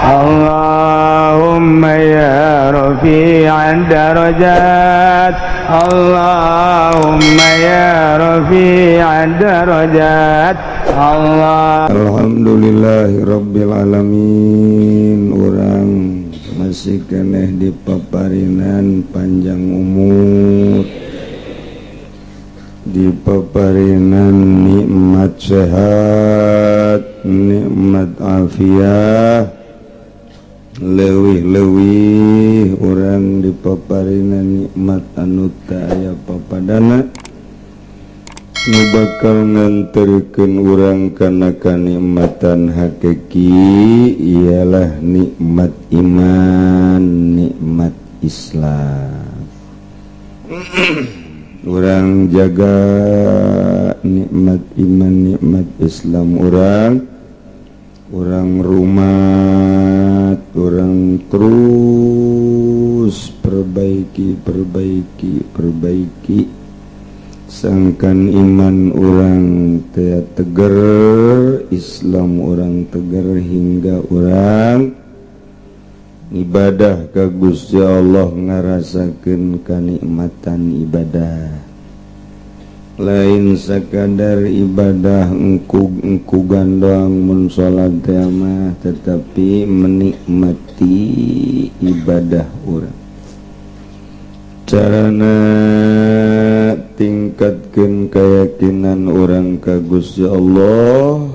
اللهم يا رفيع الدرجات، اللهم يا رفيع الدرجات، الله. Alhamdulillahirabbil alamin. Urang masih keneh di paparinan panjang umur, di paparinan nikmat sehat, nikmat afiah, leuwih-leuwih urang di paparinan nikmat anu teu aya papadana nu bakal nganterkeun urang kana kanikmatan hakiki, ialah nikmat iman, nikmat Islam. Urang jaga nikmat iman, nikmat Islam urang. Urang rumat, urang terus perbaiki, perbaiki, perbaiki, sangkan iman urang teh teger, Islam urang teger, hingga urang ibadah ka Gusti Allah ngarasakeun kanikmatan ibadah, lain sekadar ibadah engkug engkugan doang mun salat teh mah, tetapi menikmati ibadah urang. Carana tingkatkan keyakinan urang ka Gusti Allah,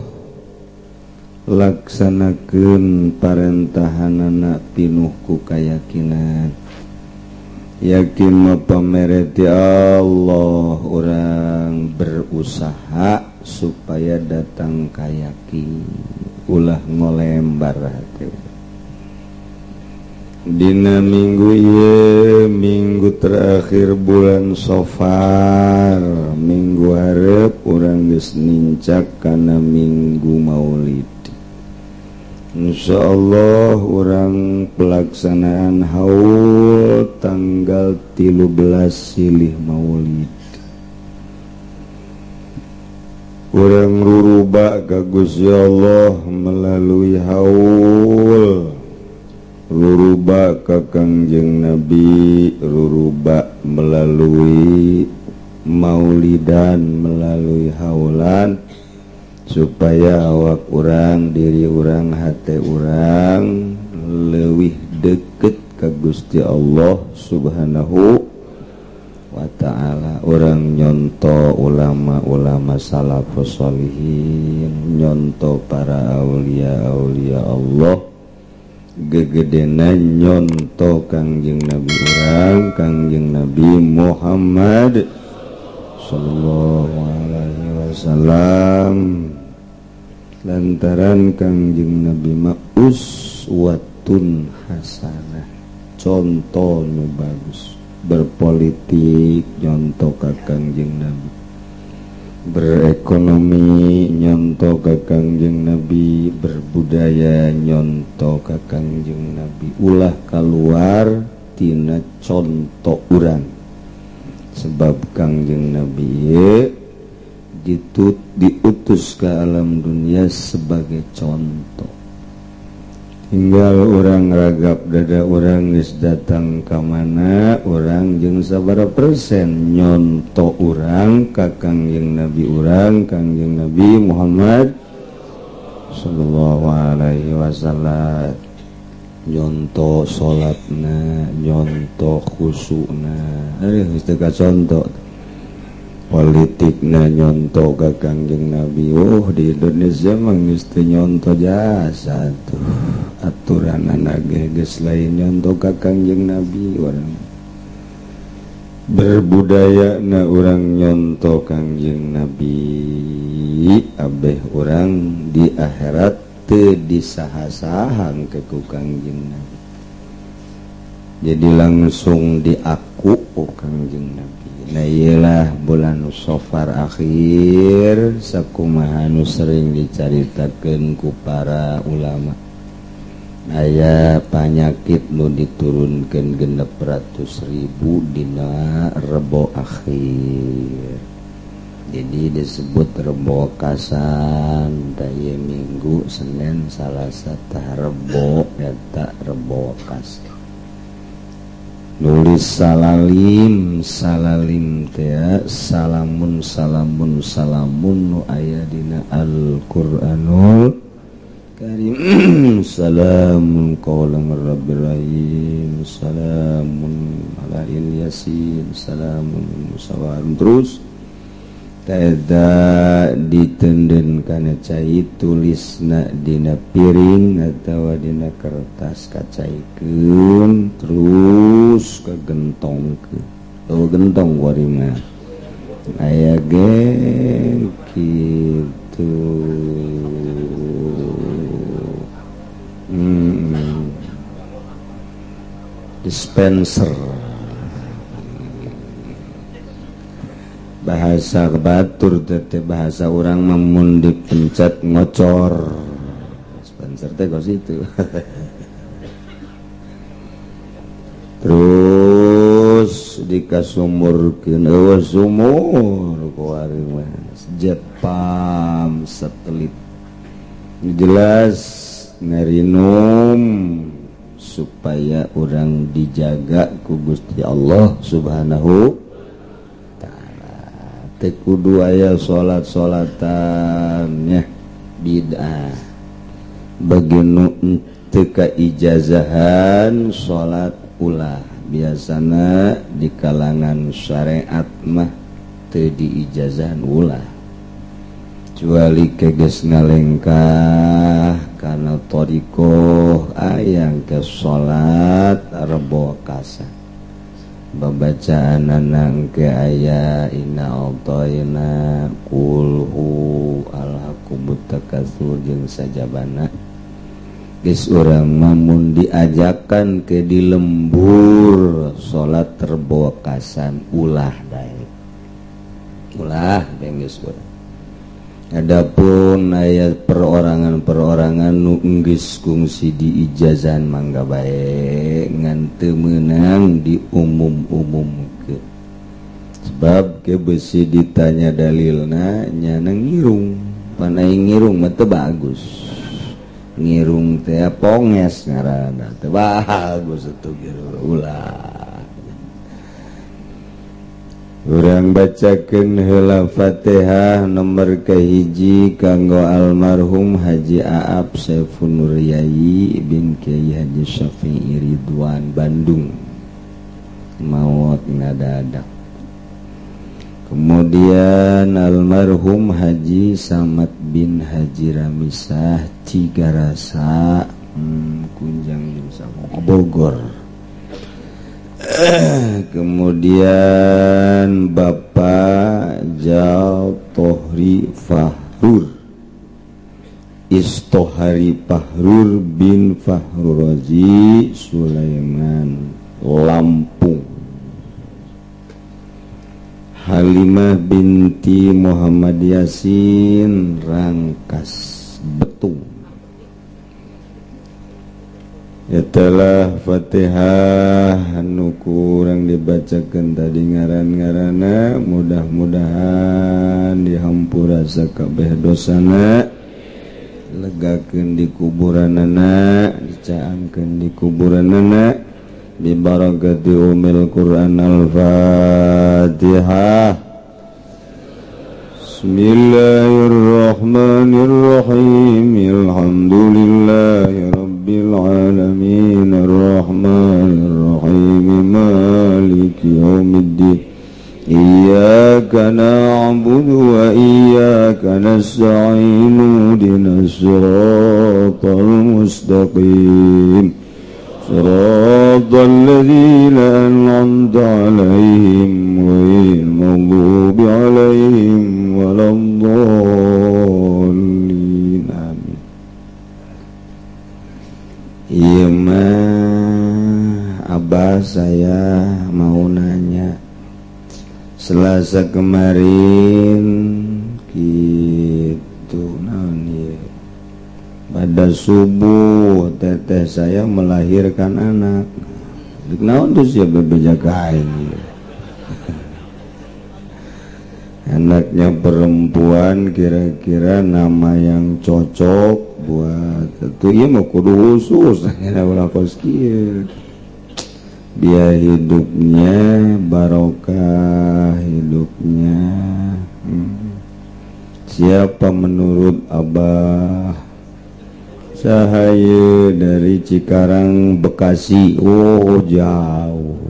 laksanakeun parentahanana pinuh ku kayakinan, yakin mah pamere ti Allah. Urang berusaha supaya datang ka yakin, ulah ngolembar hati. Dina minggu ieu, minggu terakhir bulan Sofar, minggu hareup urang geus nincak kana Minggu Maulid. Insya Allah urang pelaksanaan haul tanggal 13 silih Maulid. Urang ruruba ka Gusti Allah melalui haul, ruruba ka Kangjeng Nabi, ruruba melalui maulidan, melalui haulan, supaya awak urang, diri urang, hati urang leuwih deket ka Gusti Allah Subhanahu wa ta'ala. Urang nyonto ulama-ulama salafus sholihin, nyonto para aulia-aulia Allah, gegedena nyonto Kangjeng Nabi urang, Kangjeng Nabi Muhammad sallallahu alaihi wasallam, lantaran Kangjeng Nabi mah uswatun hasanah, contoh nu bagus. Berpolitik nyonto ka Kangjeng Nabi, berekonomi nyonto ka Kangjeng Nabi, berbudaya nyonto ka Kangjeng Nabi. Ulah keluar tina contoh urang, sebab Kangjeng Nabi diutus ke alam dunia sebagai contoh. Tinggal urang ragap dada urang geus datang ka mana urang, jeung sabaraha persen nyonto urang ka Kangjeng Nabi urang, Kangjeng Nabi Muhammad sallallahu alaihi wasallam. Nyonto salatna, nyonto khusukna, aduh, geus teu kaconto. Politikna nyonto ka Kangjeng Nabi. Oh, di Indonesia mah geus teu nyonto jasa tuh, aturanana ge geus lain nyonto ka Kangjeng Nabi. Urang berbudaya na urang nyonto Kangjeng Nabi, abeh urang di akhirat teu disaha-sahang ke ku Kangjeng Nabi, jadi langsung diaku ku Kangjeng Nabi. Nah, iyalah bulan Sofar akhir, sakumaha nu sering dicaritakeun ku para ulama, aya panyakit nu diturunkan 600.000 dina Rebo akhir. Jadi disebut Rebo Wekasan tah Minggu, Senin, Salasa, tah Rebo eta Rebo Wekasan. Nulis salalim, salalim teh salamun salamun salamun nu aya dina Al-Qur'anul Karim. Salamun qawlan mir rabbir rahim, salamun ala Ilyasin, salamun musawarun. Terus teda ditenden kana cai, tulisna dina piring atawa dina kertas, kacaikeun terus kagentongkeun. Oh, gentong kuari mah aya ge kitu. Dispenser bahasa batur teh, bahasa orang mun dipencet ngocor, dispenser teh kos itu. Terus dikasumurkeun, eueuh sumur kuari mah jet pump satelit jelas ngarinum supaya orang dijaga ku Gusti Allah Subhanahu ta'ala. Teu kudu aya salat-salatannya bid'ah bagi nu teu kaijazahan salat ulah. Biasana di kalangan syariat mah teu diijazahan ulah, kecuali keges ngalengkah karena thoriqoh ayang ke salat Rebo Wekasan babacaan nang ke aya inna a'tayna, kulhu, alhaqumut takatsur jeung sajabana. Geus urang mamun diajakan ke di lembur salat Rebo Wekasan ulah daek, ulah geus urang. Adapun ayat perorangan-perorangan nu geus kungsi diijazan mangga bae, ngan teu meunang diumum-umumkeun sebab ke besi ditanya dalilna nyana ngirung. Pan aing ngirung mah teu bagus, ngirung teh ponges ngaranna, teu bagus atuh ulah. Urang bacakeun heula Fatihah nomor kahiji kanggo almarhum Haji Aab Saiful Nuryai bin Kiai Haji Syafi'i Ridwan Bandung, maut ngadadak. Kemudian almarhum Haji Samad bin Haji Ramisah Cigarasa, Kunjang Bogor. Kemudian Bapak Jaltohri Fahrur Istohari Fahrur bin Fahrurozi Sulaiman Lampung. Halimah binti Muhammad Yasin Rangkas Betung. Itulah Fatihah nu kurang dibacakan tadi ngaran-ngarana, mudah-mudahan dihampura sakabeh dosana, legakeun di kuburanana, dicaangkeun di kuburanana, bi barakati umil Quran. Al-Fatihah. Bismillahirrahmanirrahim. Alhamdulillahi rabbil alamin, arrahmanirrahim, maliki yaumiddin, iyyaka na'budu wa iyyaka nasta'in, ihdinas siratal mustaqim, siratal ladzina an'amta 'alaihim ghairil maghdubi 'alaihim waladdallin. Amin. Iya mah Abah, saya mau nanya. Selasa kemarin gitu naon ieu, pada subuh teteh saya melahirkan anak. Naon tuh sia bebeja ka aing ieu? Anaknya perempuan, kira-kira nama yang cocok buat itu ieu mah kudu khusus ulah kos kieu, biar hidupnya barokah hidupnya. Siapa menurut Abah? Sahaya dari Cikarang, Bekasi. Oh, jauh.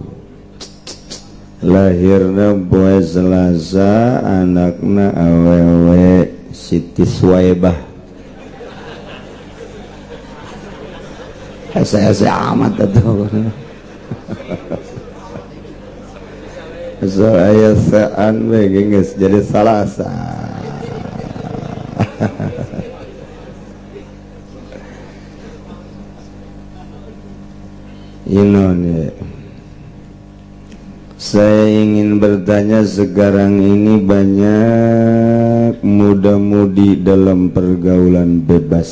Lahirna poe Selasa, anakna awewe, Siti Suwaibah. Hese-hese amat atuh. So aya saan we geus jadi Salasa. Ini saya ingin bertanya, sekarang ini banyak muda-mudi dalam pergaulan bebas.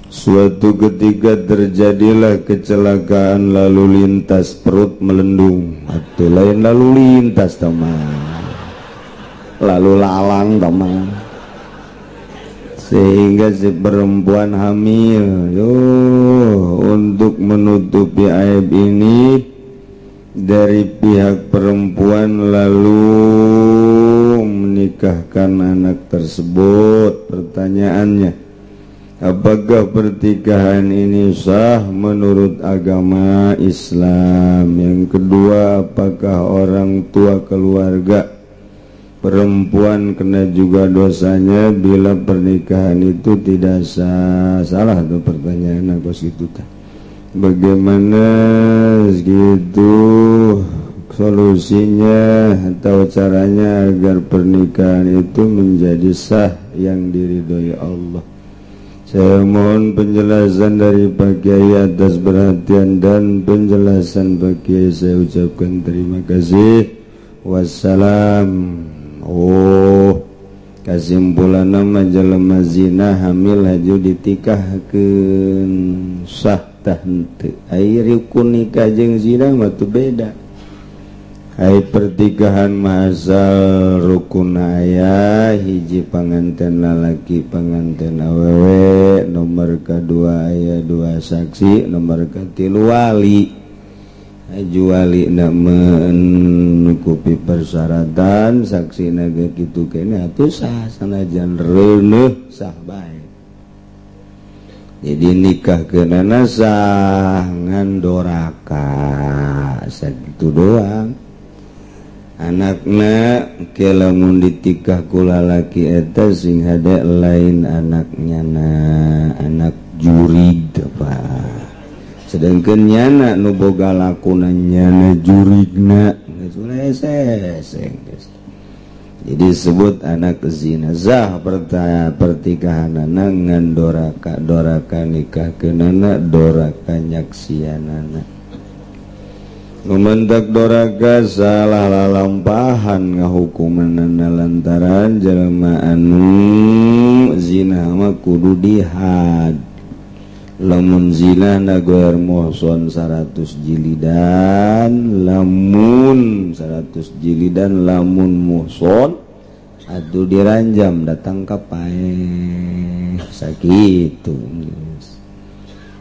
Suatu ketika terjadilah kecelakaan lalu lintas, perut melendung atau lain lalu lintas teman, lalu lalang teman, sehingga si perempuan hamil. Yo, untuk menutupi aib ini dari pihak perempuan lalu menikahkan anak tersebut. Pertanyaannya, apakah pernikahan ini sah menurut agama Islam? Yang kedua, apakah orang tua keluarga perempuan kena juga dosanya bila pernikahan itu tidak sah? Salah tuh pertanyaan aku situ. Bagaimana gitu solusinya atau caranya agar pernikahan itu menjadi sah yang diridhoi Allah? Saya mohon penjelasan dari Pak Kiai atas perhatian dan penjelasan Pak Kiai. Saya ucapkan terima kasih. Wassalam. Oh, kasimpulan nama jelema zina hamil haju ditikahkeun sah tah henteu. Ai rukun nikah jeung zina mah teu beda. Ai pertikahan mah asal rukun aya hiji panganten lalaki, panganten awewe, nomor kedua aya dua saksi, nomor katilu wali. Juali na menukupi persyaratan, saksi naga kitu kene atuh sah, sanajan reuneuh sah bae. Jadi nikah keunana sah ngan doraka sakitu doang. Anakna ke lamun ditikah ku lalaki eta sing hade lain anaknya na anak jurig apa, sedangkan nyana nu boga lakuna nyana jurigna geus hese. Jadi sebut anak zina sah pertikahanana ngan doraka, doraka nikah keunana, doraka nyaksianana. Ngumentak doraka salah lalampahan ngahukumanana lantaran jelema anu zina mah kudu dihad. Lamun zina nagoer muhson 100 jilidan, lamun 100 jilidan, lamun muhson atuh diranjam datang ka paeh sakitu.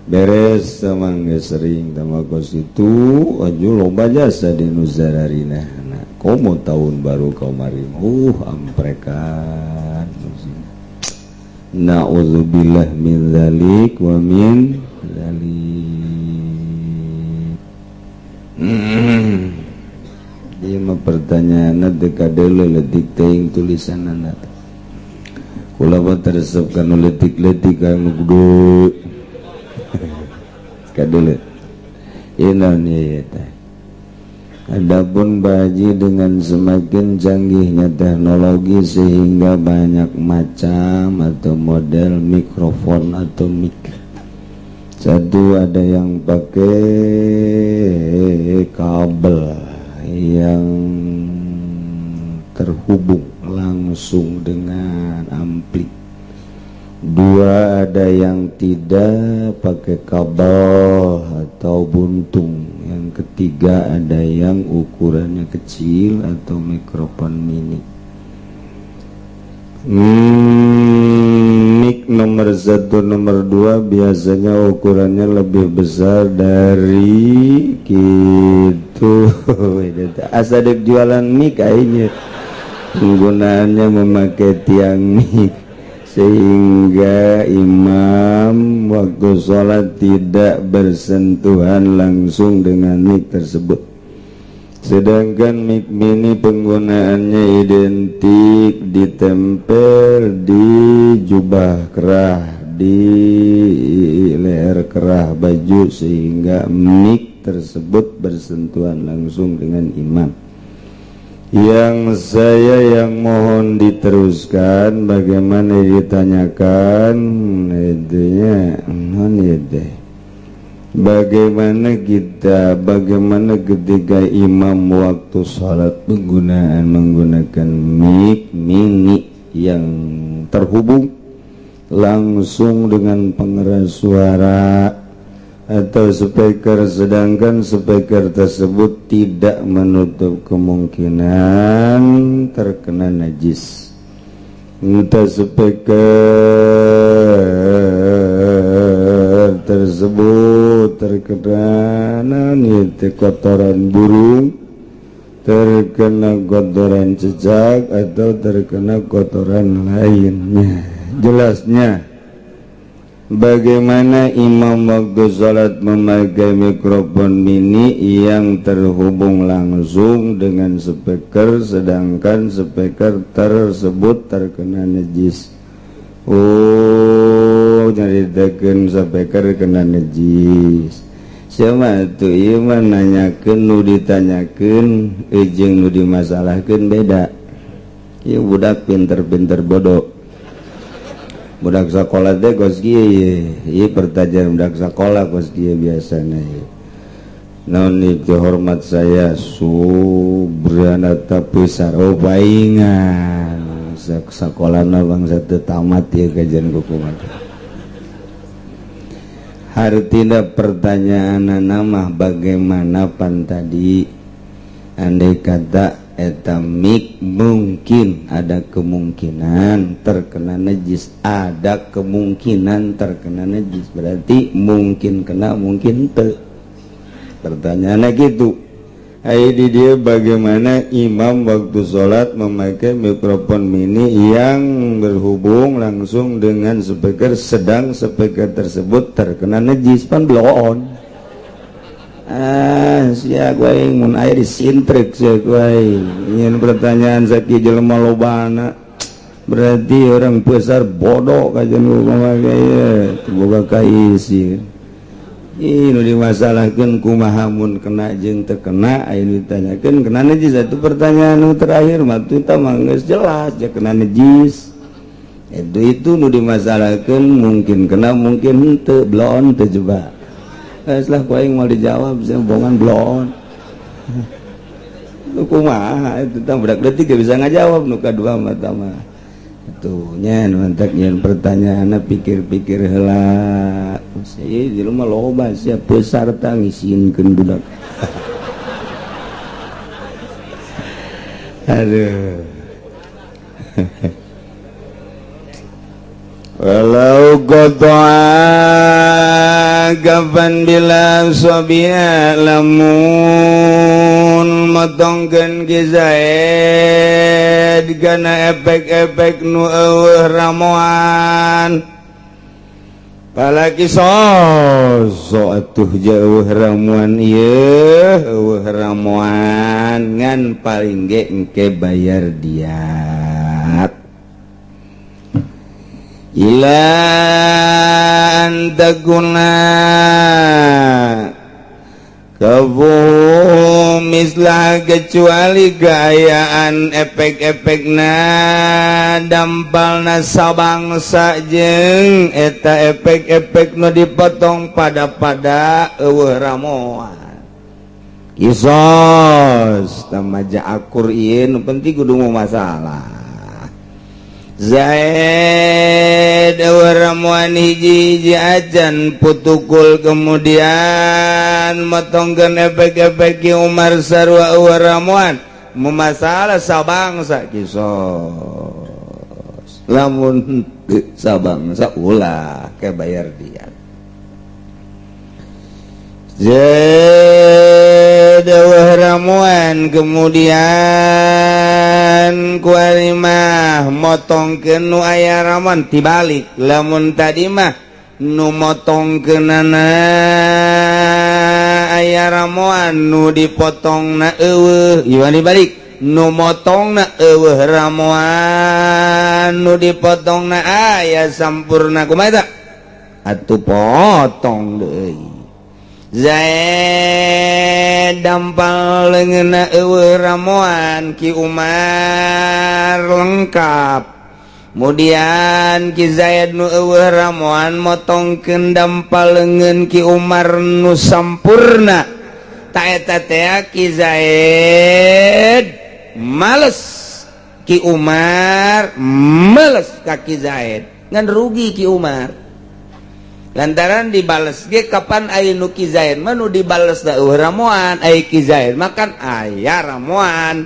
Beres samang geus sering tama kos itu aju loba jasa di nu zararina. Nah, komo tahun baru kamari amprekan. Na'udzubillah min dzalik wa min dzalik. Ieu mah pertanyaanna teu kadeuleu leutik teuing tulisanana. Kula mah teresep kana leutik-leutik anu gede. Kadeuleu. Ieu naon ieu teh? Adapun baji dengan semakin canggihnya teknologi sehingga banyak macam atau model mikrofon atau mic. Satu, ada yang pakai kabel yang terhubung langsung dengan ampli. Dua, ada yang tidak pakai kabel atau buntung. Yang ketiga ada yang ukurannya kecil atau mikrofon mini. Mic nomor 1, nomor 2 biasanya ukurannya lebih besar dari gitu. Asa dek jualan mic aingnya. Penggunaannya memakai tiang mic sehingga imam waktu sholat tidak bersentuhan langsung dengan mic tersebut. Sedangkan mic mini penggunaannya identik ditempel di jubah kerah, di leher kerah baju, sehingga mic tersebut bersentuhan langsung dengan imam. Yang saya yang mohon diteruskan, bagaimana ditanyakan itunya non itu, bagaimana kita, bagaimana ketika imam waktu sholat penggunaan menggunakan mic mini yang terhubung langsung dengan pengeras suara atau speaker, sedangkan speaker tersebut tidak menutup kemungkinan terkena najis, entah speaker tersebut terkena itu kotoran burung, terkena kotoran cecak, atau terkena kotoran lainnya. Jelasnya bagaimana imam waktu sholat memakai mikrofon mini yang terhubung langsung dengan speaker, sedangkan speaker tersebut terkena najis. Oh, nyaritakeun speaker kena najis. Siapa tuh ieu mah nanyakeun nu ditanyakeun jeung nu dimasalahkeun beda. Ieu budak pinter-pinter bodoh. Budak sekolah teh kos kieu ye. Ieu pertanyaan budak sekolah kos kieu biasana ye. Naon itu, hormat saya Subranata besar. Oh, paingan sekolahna bangsa teu tamat ya kajian kumaha. Hartina pertanyaan nama bagaimana pan tadi andai kata eta mic mungkin ada kemungkinan terkena najis, ada kemungkinan terkena najis, berarti mungkin kena, mungkin te. Pertanyaannya gitu. Ayo di dia, bagaimana imam waktu sholat memakai mikrofon mini yang berhubung langsung dengan speaker, sedang speaker tersebut terkena najis? Pan bloon. Ah, sia gue mun aya disintrik sia gue. Ingin pertanyaan sakieu jelema lobana. Berarti orang besar bodoh kajian kumaha ye, boga kaisi. Ih, nu dimasalahkeun kumaha mun kena jeung teu kena, aya nu ditanyakeun kena najis. Itu pertanyaan nu terakhir mah tuh mah geus jelas ya kena najis. Itu nu dimasalahkeun mungkin kena, mungkin henteu, bloon teu coba. Geus lah, ku aing mau dijawab saya bohongan bloon. Nu kumaha itu tah, budak leutik bisa ngajawab nu kadua mah tah mah. Tuh nya mantak nyeun pertanyaan pikir-pikir heula. Ieu jelema loba sia peserta ngisinkeun budak. Aduh. Walau qata'a kapan bila sobia lamun motongkeun Ki Zaid kana efek-efek nu eueuh ramuan. Palaki so atuh jauh ramuan ieu eueuh ramuan, ngan paling ge engke bayar diat. Ila an takuna kafu mislah, kecuali keayaan efek-efekna dampalna sabangsa jeung eta efek-efek nu dipotong pada-pada eueuh ramuan. Kisos tamaja akur ieu, nu penting kudu mau masalah. Zaid ramuan hiji-hiji ajan putukul, kemudian motongkeun efek-efek Ki Umar sarua euweuh ramuan, masalah sabangsa kisos. Lamun sabangsa, ulah ke bayar diat. Zaid ramuan, kemudian kuari mah motongkeun nu aya ramuan. Tibalik, lamun tadi mah nu motongkeunana aya ramuan, nu dipotongna euweuh. Ieu dibalik, nu motongna euweuh ramuan, nu dipotongna aya sampurna. Kumaha eta atuh? Potong deui. Zaid dampal leungeunna euweuh ramuan, Ki Umar lengkap. Kemudian Ki Zaid nu euweuh ramuan motongkeun dampal leungeun Ki Umar nu sampurna. Ta eta teh Ki Zaid males, Ki Umar males ka Ki Zaid, ngan rugi Ki Umar lantaran dibales ge kapan aya nu Ki Zaid mah nu dibales da euweuh ramuan, aya Ki Zaid mah kan aya ramuan.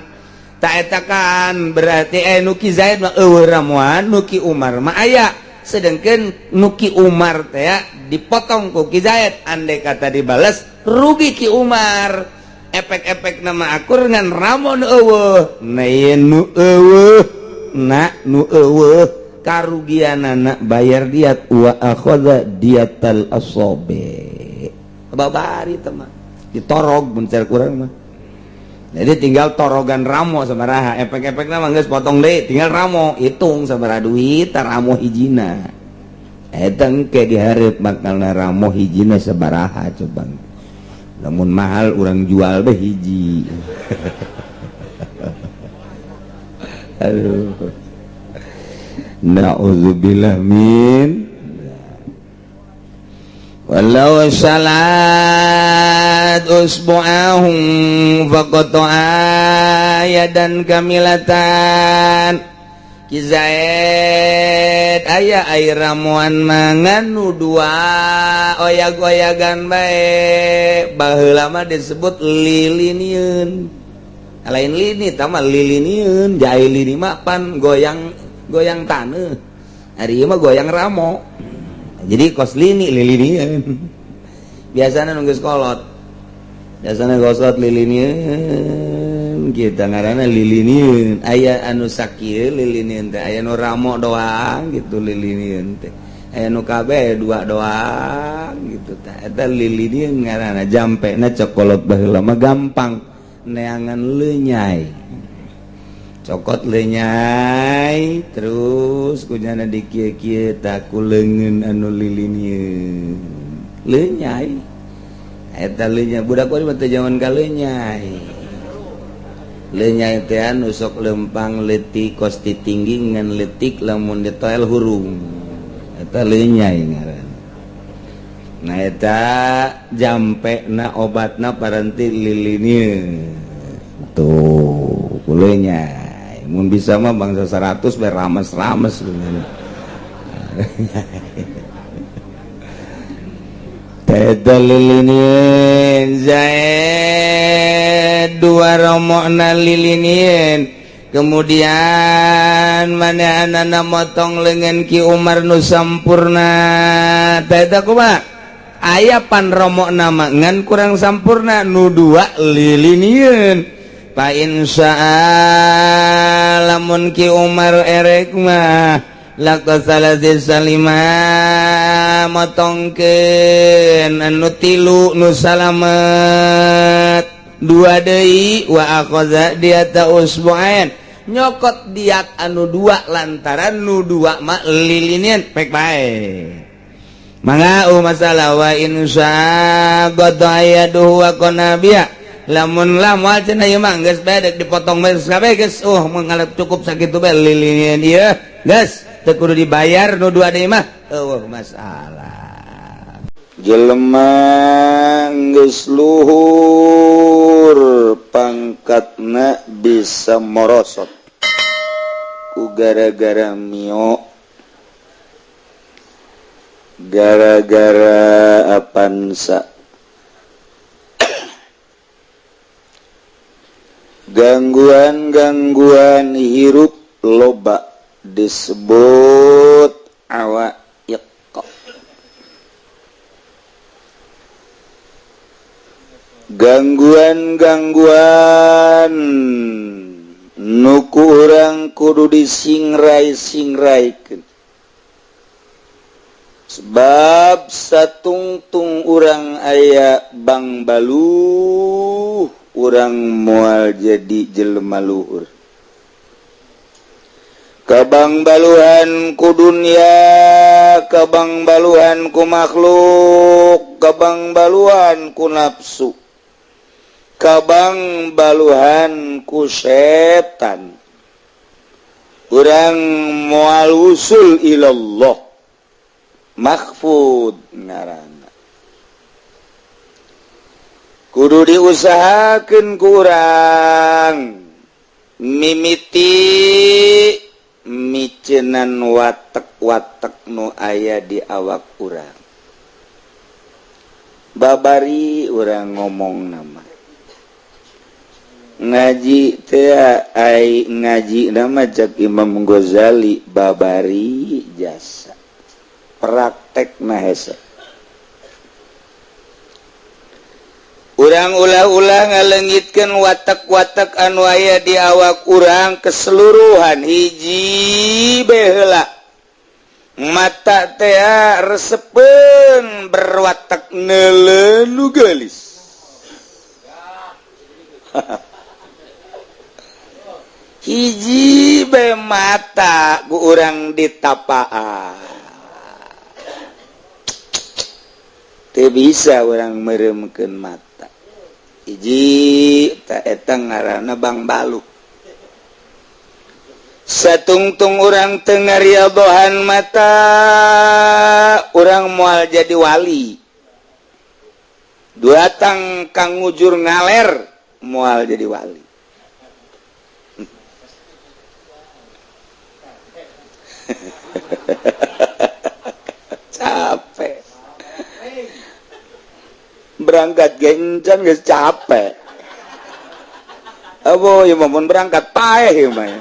Ta eta kan berarti aya nu Ki Zaid mah euweuh ramuan, nu Ki Umar mah aya, sedangkan nu Ki Umar teh dipotong ku Ki Zaid. Andai kata dibales, rugi Ki Umar. Efek-efek nama akur ngan ramon euweuh. Nah, ieu nu euweuh na nu euweuh karugian anak bayar diat, wa akhadha diatal asobe. Babari teman ditorog mun kurang mah. Jadi tinggal torogan ramo sabaraha, efek-efek nama geus potong deui, tinggal ramo, hitung sabaraha duit ramo hijina eta. Engke dihareup bakalna ramo hijina sabaraha coba. Namun mahal, urang jual deh hiji. Aduh. Na'udzubillah min. Walau salat usbu'ahum faqata'a yadan kamilatan. Ki Zaid aya air ramuan mangan nu dua oyag-oyagan bae. Baheula mah disebut lilinieun, lain lini tama lilinieun. Jai lini mah pan goyang goyang tanah, hari mah goyang ramo. Jadi kos lini lilinian biasanya nunggu sekolot, biasanya gosot lilinian kita ngaranna lilinian. Aya anu sakieu lilinian teh, aya nu ramo doang gitu lilinian teh, aya nu kabeh dua doang gitu teh, eta lilinian ngaranna. Jampena cokolot baheula mah gampang, neangan lenyai, cokot lenyai, terus kunyana di kieu-kieu tak ku leungeun anu lilinieun lenyai eta lenyai. Budak mah teu zaman ka lenyai. Lenyai teh anu sok lempang leutik, kos ti tinggi ngan leutik, lamun ditoel hurung, eta lenyai ngaranna. Nah, eta jampena obatna paranti lilinieun tuh ku lenyai. Mun bisa mah bangsa 100 biar rames-rames. Eta lilinin. Zaid dua romokna lilinin, kemudian mana anak motong lengan Ki Umar nu sampurna. Eta kumaha? Aya pan romok nama ngan kurang sampurna, nu dua lilinin. Fa insya'a, lamun Ki Umar erek mah, laqasalati salima, motongkeun anu tilu nu salamet dua deui, wa akhadha diata usbu'ain, nyokot diat anu dua lantaran nu dua mah lilinian pek bae. Mangga masalah. Wa insya qata yaduhu wa qanabiya, lamun lah moal cenah ieu mah geus bae dek dipotong bae kabeh geus, mengalap cukup sakitu bae lilinian ieu, geus teu kudu dibayar nu dua deui mah, eueuh masalah. Jelema geus luhur pangkatna bisa morosot. Ku gara-gara mio, gara-gara Avanza, gangguan-gangguan hirup loba disebut awaiq. Gangguan-gangguan nu ku urang kudu disingrai-singraikeun, sebab satungtung urang aya bang baluh, urang moal jadi jelema luhur. Kabang baluhan ku dunia, kabang baluhan ku makhluk, kabang baluhan ku nafsu, kabang baluhan ku setan. Urang moal usul ilallah, mahfud ngaranna. Kudu diusahakeun ku urang mimiti micenan watek-watek nu aya di awak urang. Babari urang ngomong nama ngaji teh, ai ngaji nama cek Imam Ghazali babari jasa praktek na hese. Urang ulah-ulah ngalengitkeun watak-watak anu aya di awak urang keseluruhan hiji bae heula. Mata teh resepeun berwatak neuleu nu geulis. Hiji bae mata ku urang ditapaan, teu bisa urang meureumkeun mata. Hiji ta eta ngaranna bang balu. Satungtung urang teu ngariadohan mata, urang moal jadi wali. Duatang kang ngujur ngaler moal jadi wali. Capek berangkat gencan geus capek. Abo ieu mah mun berangkat paeh ieu mah.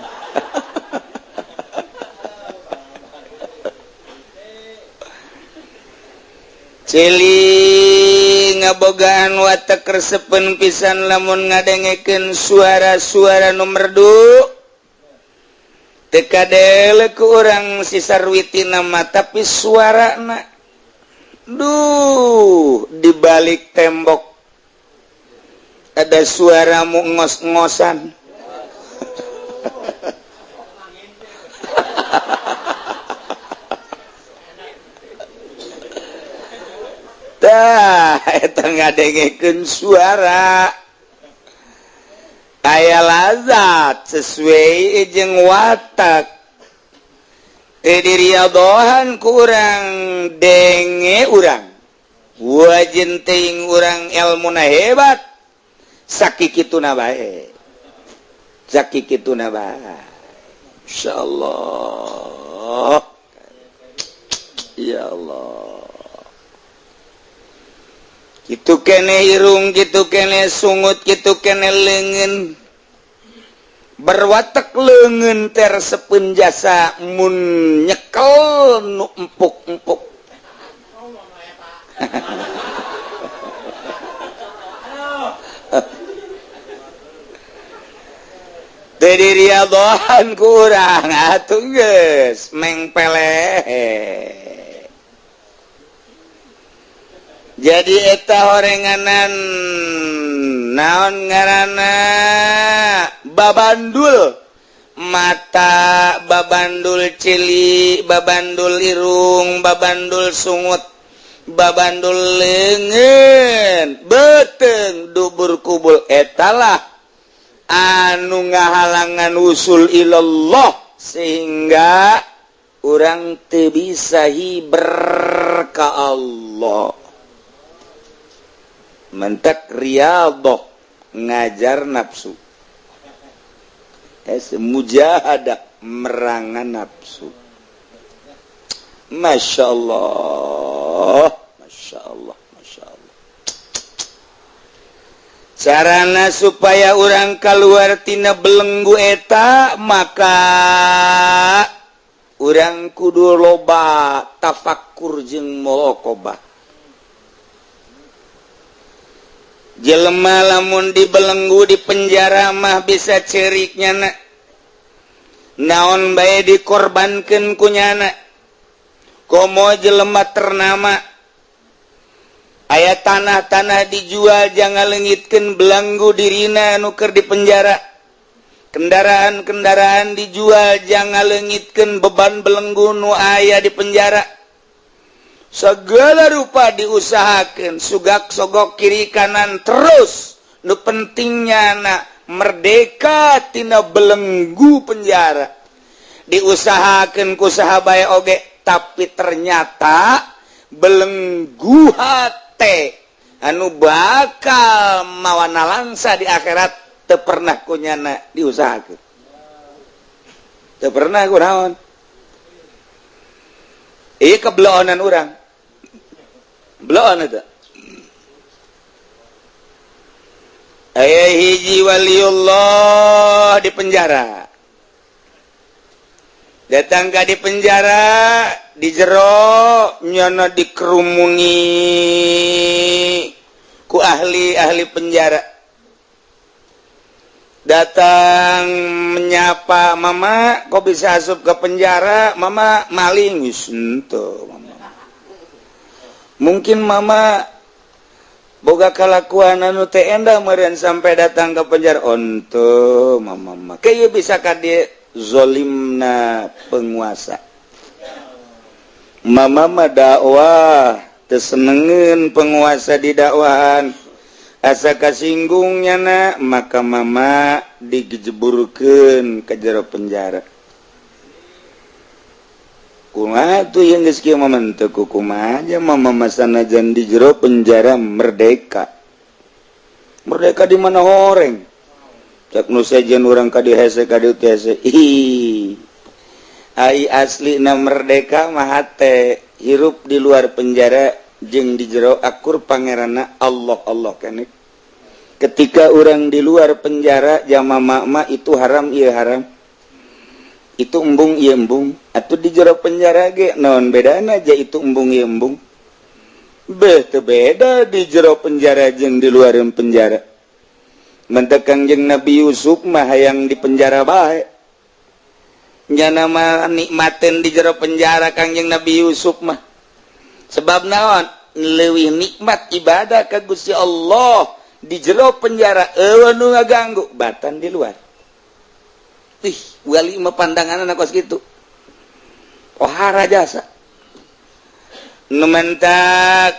Celi ngabogaan watek resepeun pisan lamun ngadengekeun suara-suara nu merdu. Teu kadele ku urang si sarwitina mah, tapi suarana duh di balik tembok ada suara mu ngos-ngosan. Tah eta ngadengekeun suara aya lazat sesuai jeung watak. Teu diriadohan ku urang denge urang wajin teuing urang elmuna hebat, sakikituna bae, sakikituna bae. Insyaallah ya Allah. Kitu kene irung, kitu kene sungut, kitu kene leungeun. Berwatek leungeun teh resepeun jasa mun nyekel nu empuk-empuk. Teu diriadohan ku urang atuh geus mengpeleh. Jadi eta horenganan naon ngaranna babandul mata, babandul cili, babandul irung, babandul sungut, babandul leungeun, beuteung dubur kubul. Etalah anu ngahalangan usul ilallah sehingga urang teu bisa hiber ka Allah. Mentak riyadhah ngajar nafsu, mujahadah. Merangan nafsu. Masya Allah, Masya Allah, Masya Allah. Carana supaya urang keluar tina belenggu eta, maka urang kudu loba tafakur jeung muraqabah. Jelema lamun dibelenggu di penjara mah bisa cerik nyana, naon bae dikorbankeun ku nyana. Komo jelema ternama, aya tanah-tanah dijual jangan leungitkeun belenggu dirina nu keur di penjara. Kendaraan-kendaraan dijual jangan leungitkeun beban belenggu nu aya di penjara. Segala rupa diusahakan, sugak sogok kiri kanan terus. Nu pentingnya na merdeka tina belenggu penjara. Diusahakan ku saha bae oge, tapi ternyata belenggu hate anu bakal mawa nalangsa di akhirat teu pernah ku nyana diusahakeun. Teu pernah ku naon. Ieu kebeloonan urang. Beloon eta. Aya hiji waliullah di penjara. Datang ka di penjara, di jero nyana dikerumuni ku ahli-ahli penjara. Datang menyapa, "Mama, kok bisa asup ke penjara?" "Mama maling." Wis henteu, Mama. Mungkin Mama boga kalakuan anu teu endah meureun sampai datang ke penjara. Onto Mama mah. Kieu bisa ka dieu zolimna penguasa. Mama mah dakwah teu senengeun penguasa di dakwahan. Asa kasinggung nyana, maka Mama digejeburkeun ka jero penjara. Kumaha tuh yang geus kieu mah teu kumaha aja Mama mah sanajan di jero penjara merdeka. Merdeka di mana horeng? Cak nu sejen urang ka dieu hese ka dieu teh hese. Ih. Ai aslina merdeka mah hate hirup di luar penjara jeung di jero akur pangeranna Allah Allah keneh. Ketika orang di luar penjara jama mama itu haram ieu haram. Itu embung ieu embung. Atuh di jero penjara ge naon bedana aja itu embung ieu embung. Beh teu beda di jero penjara jeung di luar penjara. Mentek Kangjeng Nabi Yusuf mah hayang di penjara bae. Nyana mah nikmateun di jero penjara Kangjeng Nabi Yusuf mah. Sebab naon? Leuwih nikmat ibadah ka Gusti Allah di jero penjara eueuh nu ngaganggu batan di luar. Ih, wali mah pandanganna kos kitu. Ohara jasa. Nu mentak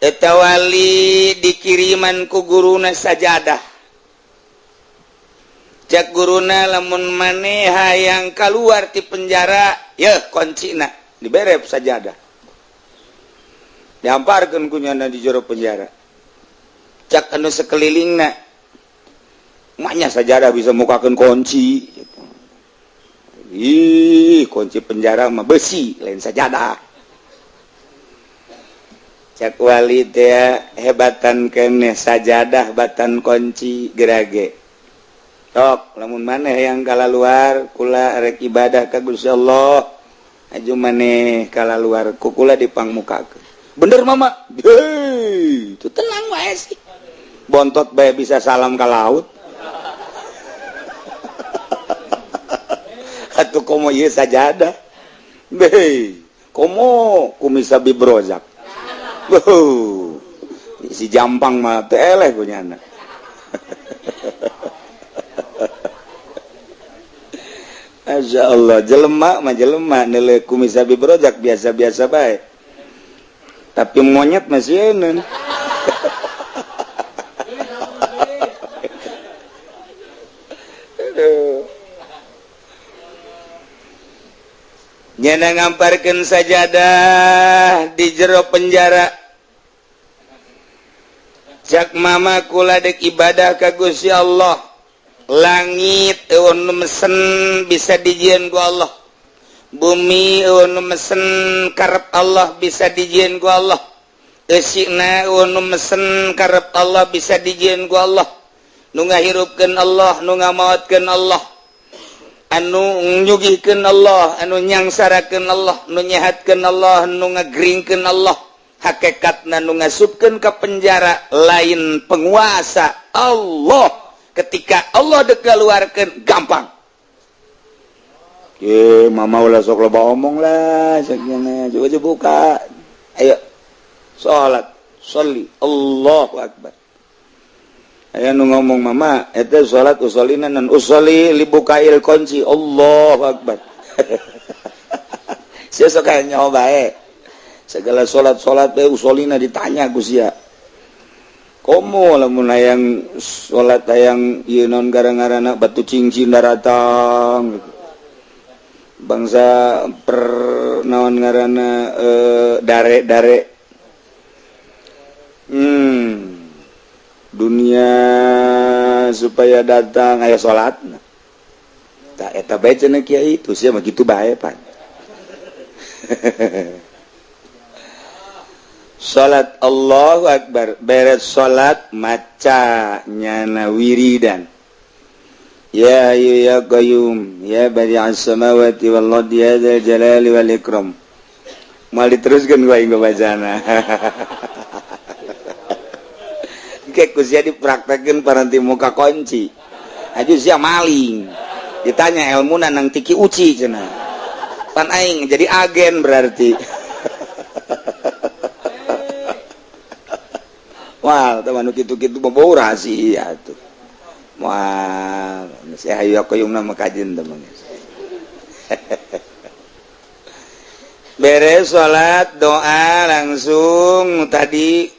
eta wali dikiriman ku guruna sajadah. Cak guruna lamun maneh hayang kaluar ti penjara, yeuh kuncina dibere sajadah. Dihamparkeun ku nyana di jero penjara. Cak anu sekelilingna, maknya sajadah bisa mukakeun kunci. Ih, kunci penjara mah besi, lain sajadah. Cak wali teh hebatan keneh sajadah batan kunci gerage. Tok, lamun maneh yang kalaluar kula rek ibadah ka Gusti Allah. Aju maneh kalaluar ku kula dipangmukakeun. Bener Mama? Hei, itu tenang wae sih. Bontot bae bisa salam ka laut. Atuh komo ieu sajadah. Hei, komo kumisa bibrozak. Wuh, si jampang mah teu eleh punya anak. Masya Allah, jelema mah jelema nilai kumisa bibrozak biasa-biasa bae. Tapi monyet masih eun. Nyana ngamparkeun sajadah di jero penjara. Cak mama kula dek ibadah ka Gusti Allah. Langit euweuh nu mesen bisa dijieun ku Allah. Bumi euweuh nu mesen karep Allah bisa dijieun ku Allah. Eusina euweuh nu mesen karep Allah bisa dijieun ku Allah. Nu ngahirupkeun Allah, nu ngamaotkeun Allah. Anu nyugihkeun Allah, anu nyangsarakeun Allah, nu nyehatkeun Allah, nu ngageringkeun Allah. Hakikatna nu ngasupkeun ka penjara lain penguasa Allah. Ketika Allah dek keluarkan gampang. Ye, mama ulah sok loba omong lah, sakjana coba coba buka. Ayo salat, sholli, Allahu akbar. Aya nu ngomong mama, eta salat usolina nan usolli libukail kunci, Allahu akbar. Sia sok aya nyaho bae. Segala salat-salat teh usolina ditanya ku sia. Komo lamun hayang salat hayang ieu naon gara-garana batu cincin daratang gitu. Bangsa per naon ngaranna dare-dare. Dunia supaya datang aya salatna. Tah eta bae cenah kiai itu sia mah kitu bae pan. Salat Allahu Akbar, beres salat maca nyana wiridan. Ya hayyu ya qayyum ya badi'as samawati wal ardi ya dzal jalali wal ikram. Moal diteruskeun ku aing bacana. Engke ku sia dipraktekeun paranti muka kunci. Aju sia maling. Ditanya ilmuna nang tiki uci cenah. Pan aing jadi agen berarti. Wah, teman gitu-gitu bau rahasia tuh. Wah, saya hayu aku yung nama kajian teman. Beres sholat doa langsung tadi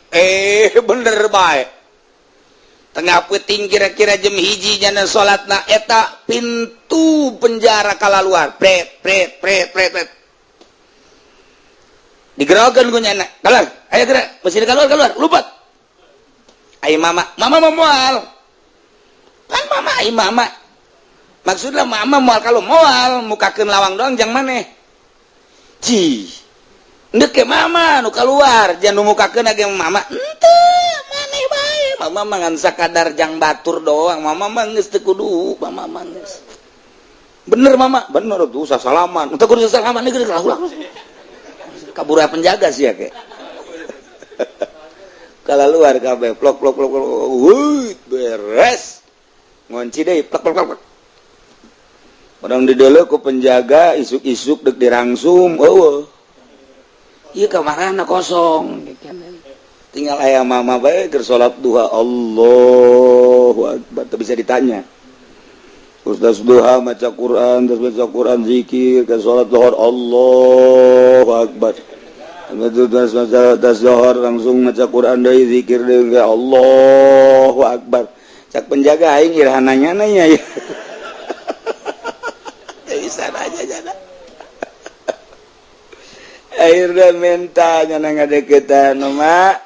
bener baik. Tengah peting kira-kira jam 1 jana sholat na eta pintu penjara kalaluar. Pret pret pret pret pret. Digerokan ku nyana. Keluar, ayo gerak, mesti keluar keluar, lupat. Ai mama, mama mau mual. Kan mama ai mama. Maksudnya mama mual kalau mual mukakeun lawang doang jang maneh. Ci. Ndek ke mama nu keluar, jangan nu mukakeun age mama. Henteu, maneh bae. Mama mah ngan sakadar jang batur doang. Mama mah geus teu kudu, mama mah geus. Bener mama, bener tuh usah salaman. Teu kudu salaman geus ulah. Kabur penjaga sih ya ke. Kalau luar kabeh plok plok plok plok, wuih beres. Ngunci deui plok plok plok. Orang dideuleu ku penjaga isuk-isuk dek dirangsum, eueuh. Ieu kamarana kosong. Tinggal aya mama bae keur salat duha, Allahu akbar, teu bisa ditanya. Ustaz duha maca Quran, terus baca Quran zikir, ke salat zuhur Allahu akbar. Tas zuhur langsung maca Quran deui zikir deui Allahu akbar. Cak penjaga aing iraha nanya ya. Teu bisa nanya jana. Akhirna menta nyana ngadeukeutan mah.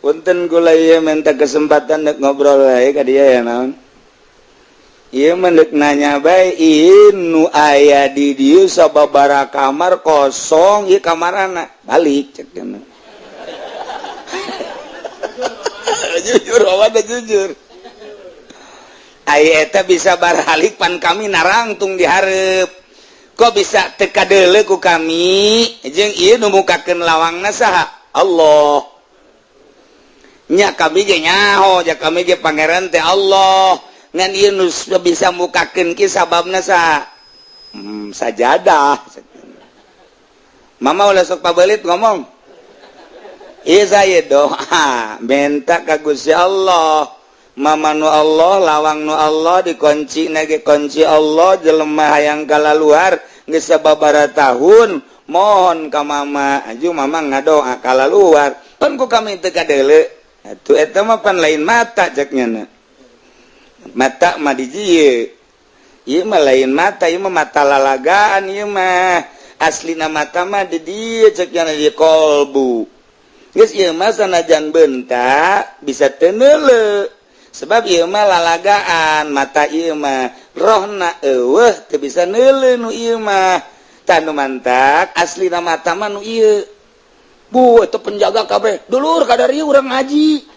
Punten kula ieu menta kesempatan dek ngobrol wae ka dieu ya naon. Ieu mah deuk nanya bae ieu nu aya di dieu sababaraha kamar kosong ieu kamarana balik cek cenah. Jujur awak jujur. Ai eta bisa baralik pan kami narangtung di hareup. Kok bisa teu kadeuleu ku kami jeung ieu nu mukakeun lawangna saha? Allah. Nya kami ge nyaho, ja kami ge pangeran teh Allah. Ngan ieu nu bisa mukakeun ki sababna saha? Sajadah. Mama ulah sok pabelit ngomong. Ieu saya doa minta ka Gusti Allah. Mama nu Allah, lawang nu Allah dikunci nage kunci Allah jelema hayang kalaluar geus sababaraha tahun mohon ka mama aju mama ngadoa kalaluar pan ku kami teu kadeuleu atuh eta mah pan lain mata cek nyana. Mata mah di dieu ieu mah lain mata, ieu mah mata lalagaan ieu mah aslina mata mah di dieu cek nyana di kolbu. Geus ieu mah sanajan bentak bisa teu neuleu. Sebab ieu mah lalagaan mata ieu mah, rohna eueuh teu bisa neuleuh nu ieu mah. Tah nu mantak aslina mata mah nu ieu. Bu, itu penjaga kabeh. Dulur kadari urang ngaji.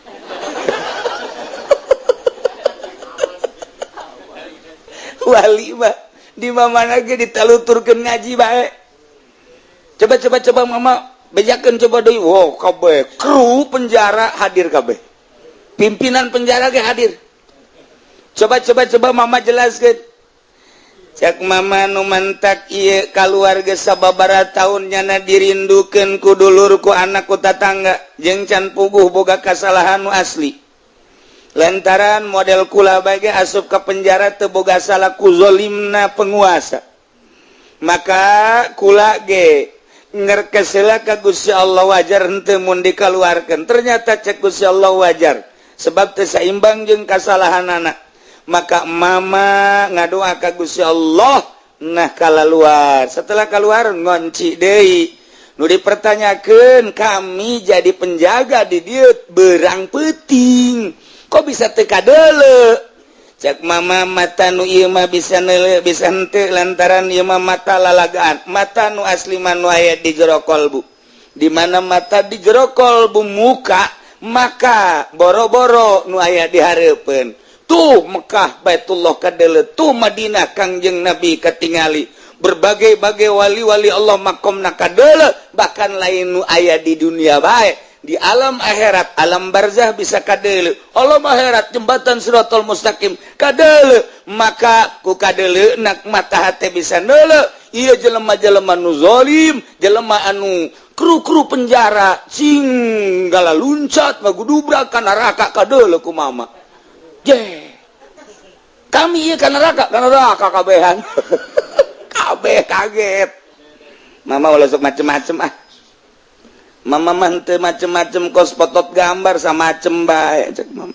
Wali mah di mana ge ditaluturkeun ngaji bae. Coba coba coba mama bejakeun coba deui. Wow, kabeh kru penjara hadir kabeh. Pimpinan penjara ge hadir. Coba coba coba mama jelaskeun. Cek mama nu mantak ieu kaluarga sababaraha taun nyana dirindukeun ku dulur ku anak ku tatangga jeung can puguh boga kasalahan nu asli. Lantaran model kula bae asup ka penjara teu boga salah ku zolimna penguasa. Maka kula ge ngerkesela ka Gusti Allah wajar henteu mun dikaluarkeun. Ternyata cek Gusti Allah wajar sebab teu saimbang jeung kasalahanana. Maka mama ngadoa ka Gusti Allah nah kalaluar. Setelah keluar ngonci deui. Nu dipertanyakeun kami jadi penjaga di dieu berang peuting. Kok bisa teu kadeuleu? Cek mama mata nu ieu mah bisa neuleuh bisa henteu lantaran ieu mah mata lalagaan. Mata nu asli mah nu aya di jero kolbu. Di mana mata di jero kolbu muka, maka boro-boro nu aya di hareupeun. Tuh Mekah Baitullah kadeuleu, tuh Madinah Kangjeng Nabi katingali. Berbagai-bagai wali-wali Allah makomna kadeuleu, bahkan lain nu aya di dunia bae. Di alam akhirat, alam barzah bisa kadeuleu. Alam akhirat jembatan Siratal Mustaqim kadeuleu. Maka ku kadeuleu nak mata hate bisa neuleu. Ieu jelema-jelema nu zalim, jelema anu kru-kru penjara sing galaluncat ngagudubrak ka neraka kadeuleu ku mama. Je. Kami ieu ka neraka kabehan. Kabeh kaget. Mama ulah sok macem-macem ah. Mama mah henteu macem-macem kos potot gambar samacem bae cek mama.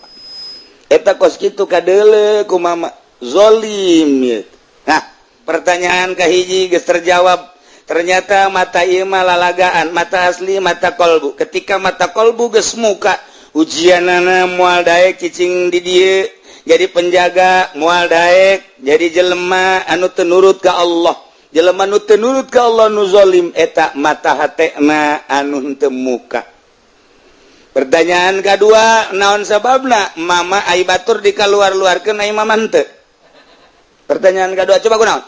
Eta kos kitu kadeuleu ku mama. Zolim ieu. Nah, pertanyaan kahiji geus terjawab. Ternyata mata ieu mah lalagaan, mata asli mata kolbu. Ketika mata kolbu geus muka, ujianana moal daek cicing di dieu jadi penjaga, moal daek jadi jelema anu teu nurut ka Allah. Jelema nu teu nurut ka Allah nu zalim eta mata hatena anu henteu muka. Pertanyaan kedua, naon sababna mama ai batur dikaluar-luarkeun ai mama henteu? Pertanyaan kedua coba kunaon?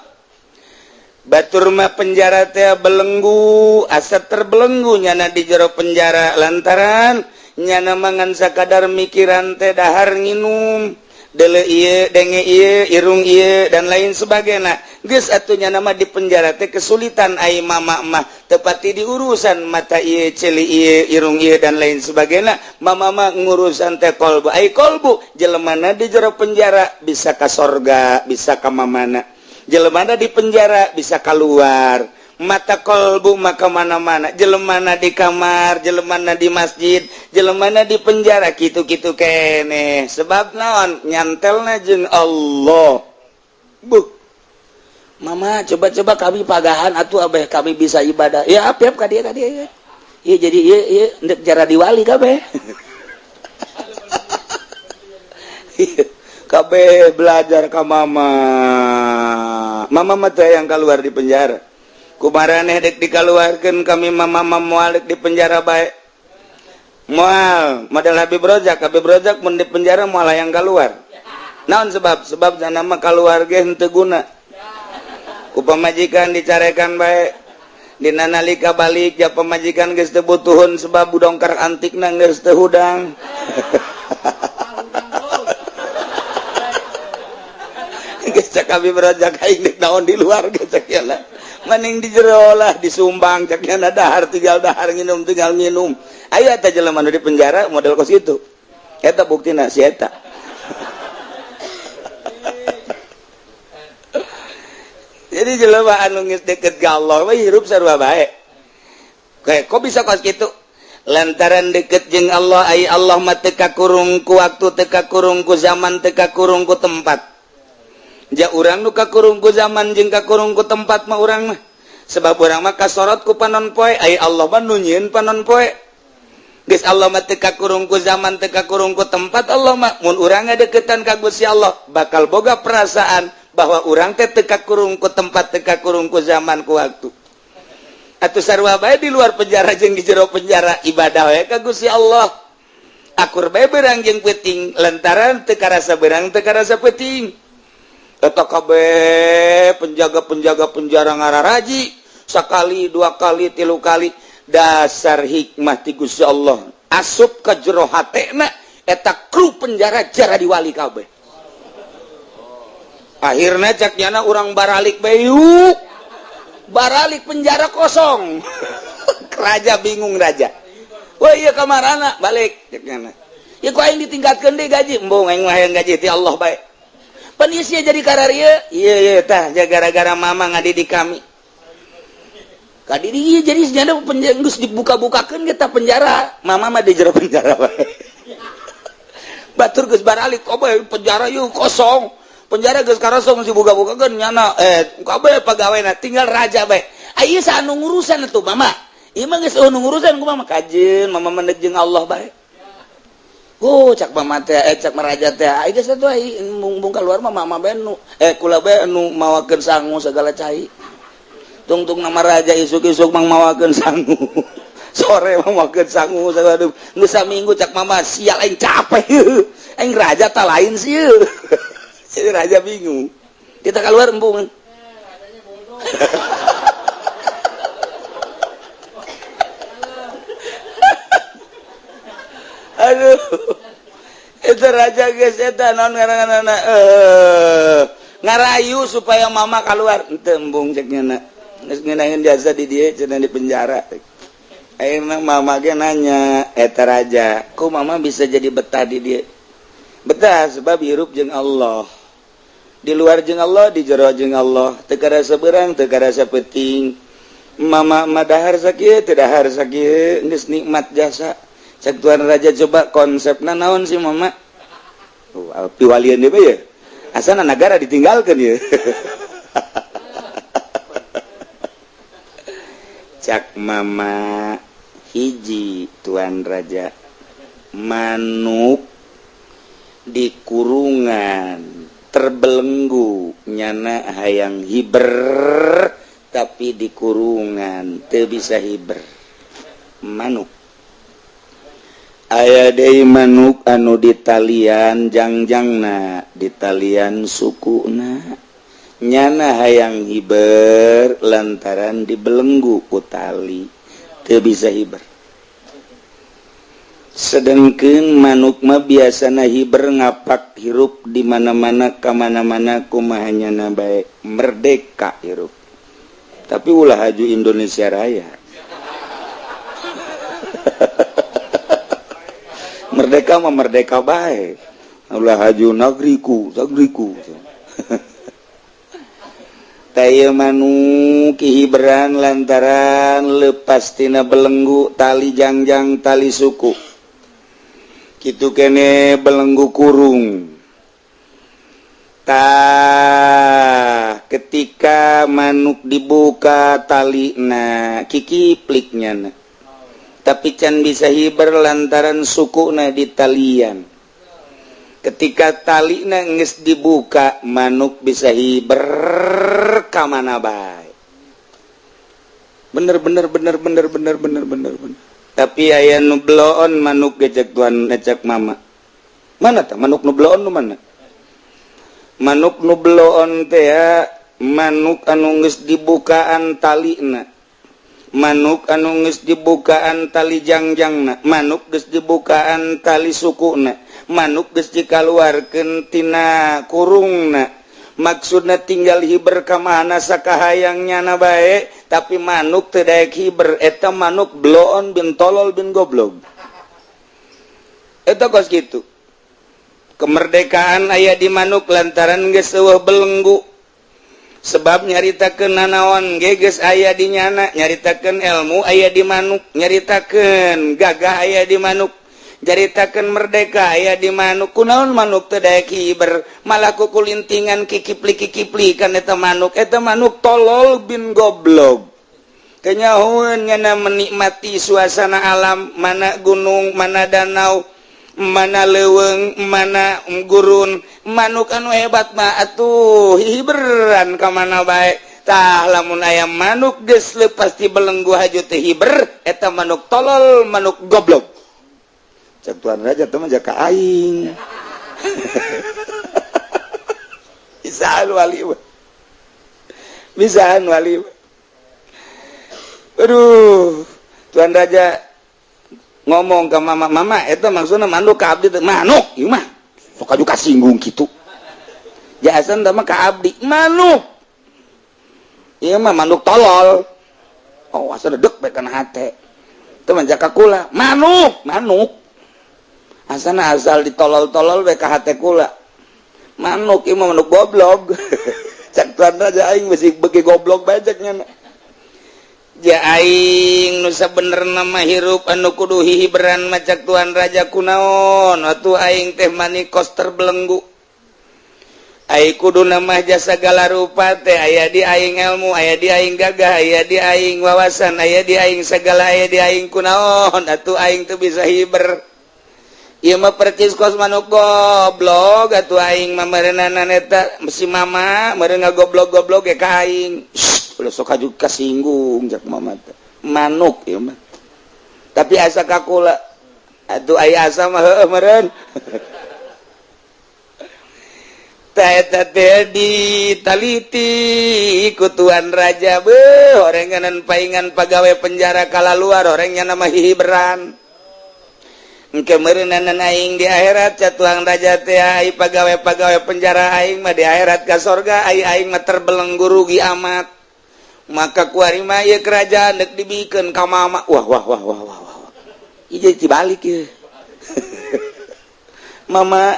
Batur mah penjara teh belenggu, asa terbelenggu nyana di jero penjara lantaran nyana mangan sakadar mikiran teh dahar nginum dele ieu denge ieu irung ieu dan lain sebagainya. Geus atuh nyana mah di penjara teh kesulitan ai mama mah tepati di urusan mata ieu ceuli ieu irung ieu dan lain sebagainya. Mama mah ngurusan teh kolbu, ai kolbu jelemana di jero penjara bisa ka sorga bisa ka mamana, jelemana di penjara bisa keluar. Mata kolbu maka mana-mana, jelemana di kamar, jelemana di masjid, jelemana di penjara kitu-kitu kene. Sebab naon nyantelna jeung Allah. Buh. Mama coba-coba kami pagahan atuh abeh kami bisa ibadah. Ya apiap ka dieu ka dieu. Ieu jadi ieu ieu ndek jara diwali kabeh. Kabeh belajar ka mama. Mama mah teh yang keluar di penjara. Kumaraneh dek dikaluarkeun kami mama moal dek di penjara bae. Moal model Habib Rozak, Habib Rozak mun di penjara moal hayang keluar. Naon sebab? Sebab nama keluar ge henteu guna. Ku pamajikan dicarekan bae. Dina nalika balik ja pamajikan geus teu butuhun sebab budongkar antikna geus teu hudang. Geus cak Habib Rozak aing dek naon di luar geus cak lah. Maning di jero lah disumbang cak nyana dahar tinggal dahar nginum tinggal nginum. Aya eta jelema nu di penjara model kos kitu. Eta buktina si eta. Jadi jelema anu geus deket ka Allah mah hirup sarua bae. Kayak kok bisa kos kitu? Lantaran deket jeung Allah ai Allah mah teu kakurung ku waktu, teu kakurung ku zaman, teu kakurung ku tempat. Ja urang nu kakurung ku zaman jeung kakurung ku tempat mah urang mah. Sebab urang mah kasorot ku panon poe, ai Allah mah nu nyieun panon poe. Geus Allah mah teu kakurung ku zaman, teu kakurung ku tempat. Allah mah mun urang ngadeukeutan ka Gusti Allah bakal boga perasaan bahwa urang teh teu kakurung ku tempat, teu kakurung ku zaman, ku waktu. Atuh sarua bae di luar penjara jeung di jero penjara, ibadah we ka Gusti Allah, akur bae beurang jeung peuting lantaran teu karasa beurang, teu karasa peuting. Eta kabeh penjaga-penjaga penjara ngararaji sakali, dua kali, tilu kali. Dasar hikmah ti Gusti Allah asup ke jero hatena eta kru penjara jaradi wali kabeh. Akhirnya cak nyana, urang baralik bae yuk, baralik, penjara kosong. Raja bingung, raja, wah, iya kamarana balik. Cak nyana, ya ku aing ditingkatkeun deui gaji. Embung, aing mah hayang gaji ti Allah bae. Pan ieu sia jadi kararieu. Iya iya, tah gara-gara mama ngadidik kami. Kadiri jadi senyada penjara geus dibuka-bukakeun kita penjara. Mama mah di jero penjara bae. Batur geus baralik kabeh, penjara yeuh kosong. Penjara geus karosong, dibuka-bukakeun nyana kabeh pegawena tinggal raja bae. Aya sa anu ngurusan atuh mama. Ieu mah geus anu ngurusan ku mama kajeun, mama mendek jeung Allah bae. Oh, cak mama teh, cak maraja teh, ai geus atuh ai embung keluar mah mama bae nu kula bae nu mawakeun sangu segala cai. Tungtung nama raja isuk-isuk mang mawakeun sangu, sore mawakeun sangu segala. Geus saminggu cak mama, sial, aing capek, aing raja tak lain sih. Si raja bingung, kita keluar embung. Aduh, itu raja geus eta naon ngaranna, ngarayu supaya mama keluar. Henteu, embung, cek nya geus ngeunaheun jasa di dieu cenah, di penjara. Ayeuna mama ge nanya eta raja, ku mama bisa jadi betah di dieu? Betah sebab hirup jeung Allah, di luar jeung Allah, di jero jeung Allah, teu karasa beurang, teu karasa peuting. Mama mah dahar sakieu, teu dahar sakieu, geus nikmat jasa. Cek tuan raja, coba konsepna naon sih mama? Oh, piwalian deui ya, asana negara ditinggalkeun ya. Cak mama, hiji tuan raja, manuk di kurungan terbelenggu, nyana hayang hiber tapi di kurungan teu bisa hiber. Manuk aya deui, manuk anu ditalian jangjangna, ditalian sukuna, nyana hayang hiber lantaran dibelenggu ku tali teu bisa hiber. Sedangkan manuk mah biasana hiber, ngapak hirup di mana-mana, ka mana-mana, kumaha nyana bae, merdeka hirup. Tapi ulah haju Indonesia Raya. Merdeka mah merdeka bae, ulah haju nagriku nagriku. Taya manuk hiberan lantaran lepas tina belenggu tali jangjang, tali suku. Kitu kene belenggu kurung. Tah, ketika manuk dibuka tali na, kikipliknya na, tapi can bisa hiber lantaran suku na di talian. Ketika tali na geus dibuka, manuk bisa hiber ka mana bae. Bener bener bener bener bener bener bener bener. Tapi aya nu bloon manuk gejek tuan ngecek mama. Mana tah manuk nu bloon nu mana? Manuk nu bloon teh ya, manuk anu geus dibukaan talina, manuk anu geus dibukaan tali jangjangna, manuk geus dibukaan tali sukuna, manuk geus dikaluarkeun tina kurungna. Maksudna tinggal hiber ka mana sakahayang nyana bae, tapi manuk teu daek hiber. Eta manuk bloon bin tolol bin goblog. Eta kos kitu. Kemerdekaan aya di manuk lantaran geus eueuh belenggu. Sebab nyaritakeun nanaon ge geus aya di nyana, nyaritakeun ilmu aya di manuk, nyaritakeun gagah aya di manuk, nyaritakeun merdeka aya di manuk. Kunaon manuk teu daek hiber, malah kukulintingan kikipli-kikipli kan eta manuk? Eta manuk tolol bin goblog. Teu nyahoeun nyana menikmati suasana alam, mana gunung, mana danau, mana leuweung, mana gurun. Manuk anu hebat mah atuh hiberan ka mana bae. Tah, lamun aya manuk geus lepas ti belenggu haju teu hiber, eta manuk tolol, manuk goblok. Cek Tuan Raja teh mah jaka aing. Bisaan wali mah. Bisaan wali mah. Aduh, Tuan Raja ngomong ke mama, "Mama, eta maksudna manuk ka abdi teh?" "Manuk ieu mah sok aju kasinggung kitu. Jahasan teh mah ka abdi manuk. Ieu mah manuk tolol." Oh, asa dedek bae kana hate. Teu mah jaka kula, manuk, manuk. Asana asal ditolol-tolol bae ka hate kula. "Manuk ieu mah manuk goblok." Cak Tuan Raja, aing masih beuki goblok bae cek nya. Ja aing nu sabenerna mah hirup anu kudu hihiberan mah, cak Tuan Raja, kunaon atuh aing teh mani kos terbelenggu? Ai kudu mah jasa segala rupa teh aya di aing, ilmu aya di aing, gagah aya di aing, wawasan aya di aing, segala aya di aing. Kunaon atuh aing teu bisa hiber? Ieu mah percis kos manuk goblok atuh aing mah meureunana eta si mama meureun ngagoblok-goblok ge ka aing. "Ulah sok aju kasinggung," cak mama teh. "Manuk ieu mah." Tapi asa ka kula atuh aya asa mah heueuh meureun. Tah, eta teh ditaliti ku Tuan Raja. Beuh, horenganan paingan pagawe penjara kala luar orangnya nama hihiberan. Engke meureunana aing di akhirat, ca Tuan Raja teh, ai pagawe-pagawe penjara aing mah di akhirat ka sorga, ai aing mah terbelenggu, rugi amat. Maka kuari mah ieu kerajaan dek dibikeun ka mama. Wah wah wah wah wah wah, ieu dibalik ieu. "Mama,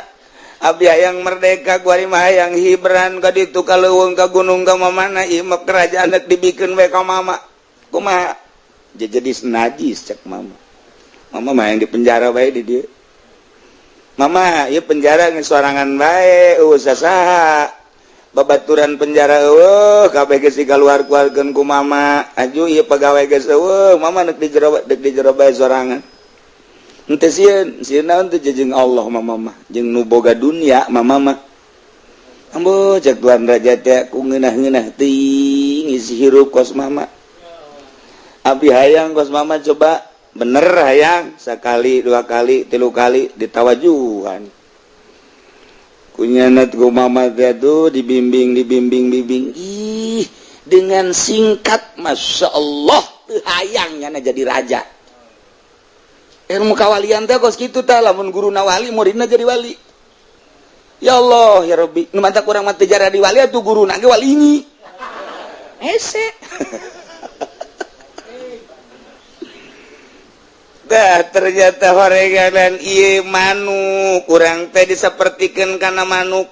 abdi hayang merdeka, kuari mah hayang hiberan ka ditu, ka leuweung, ka gunung, ka mamana. Ieu mah kerajaan dek dibikeun we ka mama, kumaha?" "Jadi najis," cek mama. "Mama mah yang di penjara bae di dieu. Mama, ieu penjara geus sorangan bae, euweuh sasaha babaturan. Penjara euweuh, kabeh geus dikaluar-keluarkeun ku mama. Aju ieu pegawai geus euweuh. Mama dek di jero, dek di jero bae sorangan. Henteu sieun." "Sieun naon teh jeung Allah mama mah, jeung nu boga dunia mama mah." "Ambo," cek Tuan Raja teh, "ku ngeunah-ngeunah teuing isi hirup kos mama. Abdi hayang kos mama, coba bener hayang." Sekali, dua kali, tilu kali ditawajuhan kunyanat ku mama teh tuh, dibimbing, dibimbing, bimbing. Ih, dengan singkat, masya Allah, teu hayang nyana jadi raja. Ilmu kawalian teh kos kitu tah, lamun guruna wali, muridna jadi wali. Ya Allah ya Rabbi, nu mantak urang mah teu jadi wali atuh guruna ge wali ini hese. Dah, ternyata horeganan ieu manuk, kurang teh disapertikeun kana manuk.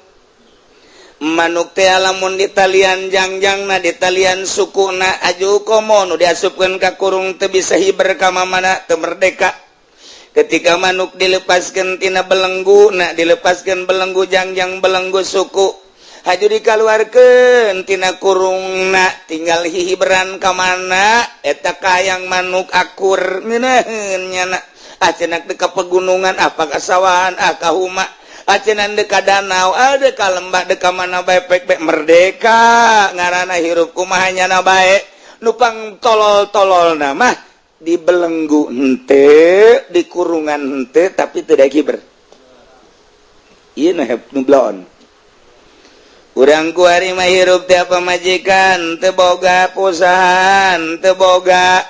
Manuk teh lamun di talian jangjangna, di talian sukuna, aju komo nu diasupkeun ka kurung teu bisa hiber ka mamana, teu merdeka. Ketika manuk dilepaskeun tina belenggu na, dilepaskeun belenggu jangjang, belenggu suku, haju dikaluarkeun tina kurungna, tinggal hihiberan ka mana eta kayang manuk akur ngeunaheun nyana. Ah, cenah ka pegunungan, ah ka sawahan, ah ka huma, ah cenah ka danau, ah ka lembah, dek ka mana bae, pek pek merdeka ngaranna hirup. Kumaha nyana bae? Nupang tolol-tolol mah dibelenggu henteu, di kurungan henteu, tapi tidak hiber. Ieu nu nu blon. Urang kuari mah hirup teh pamajikan teu boga, perusahaan teu boga,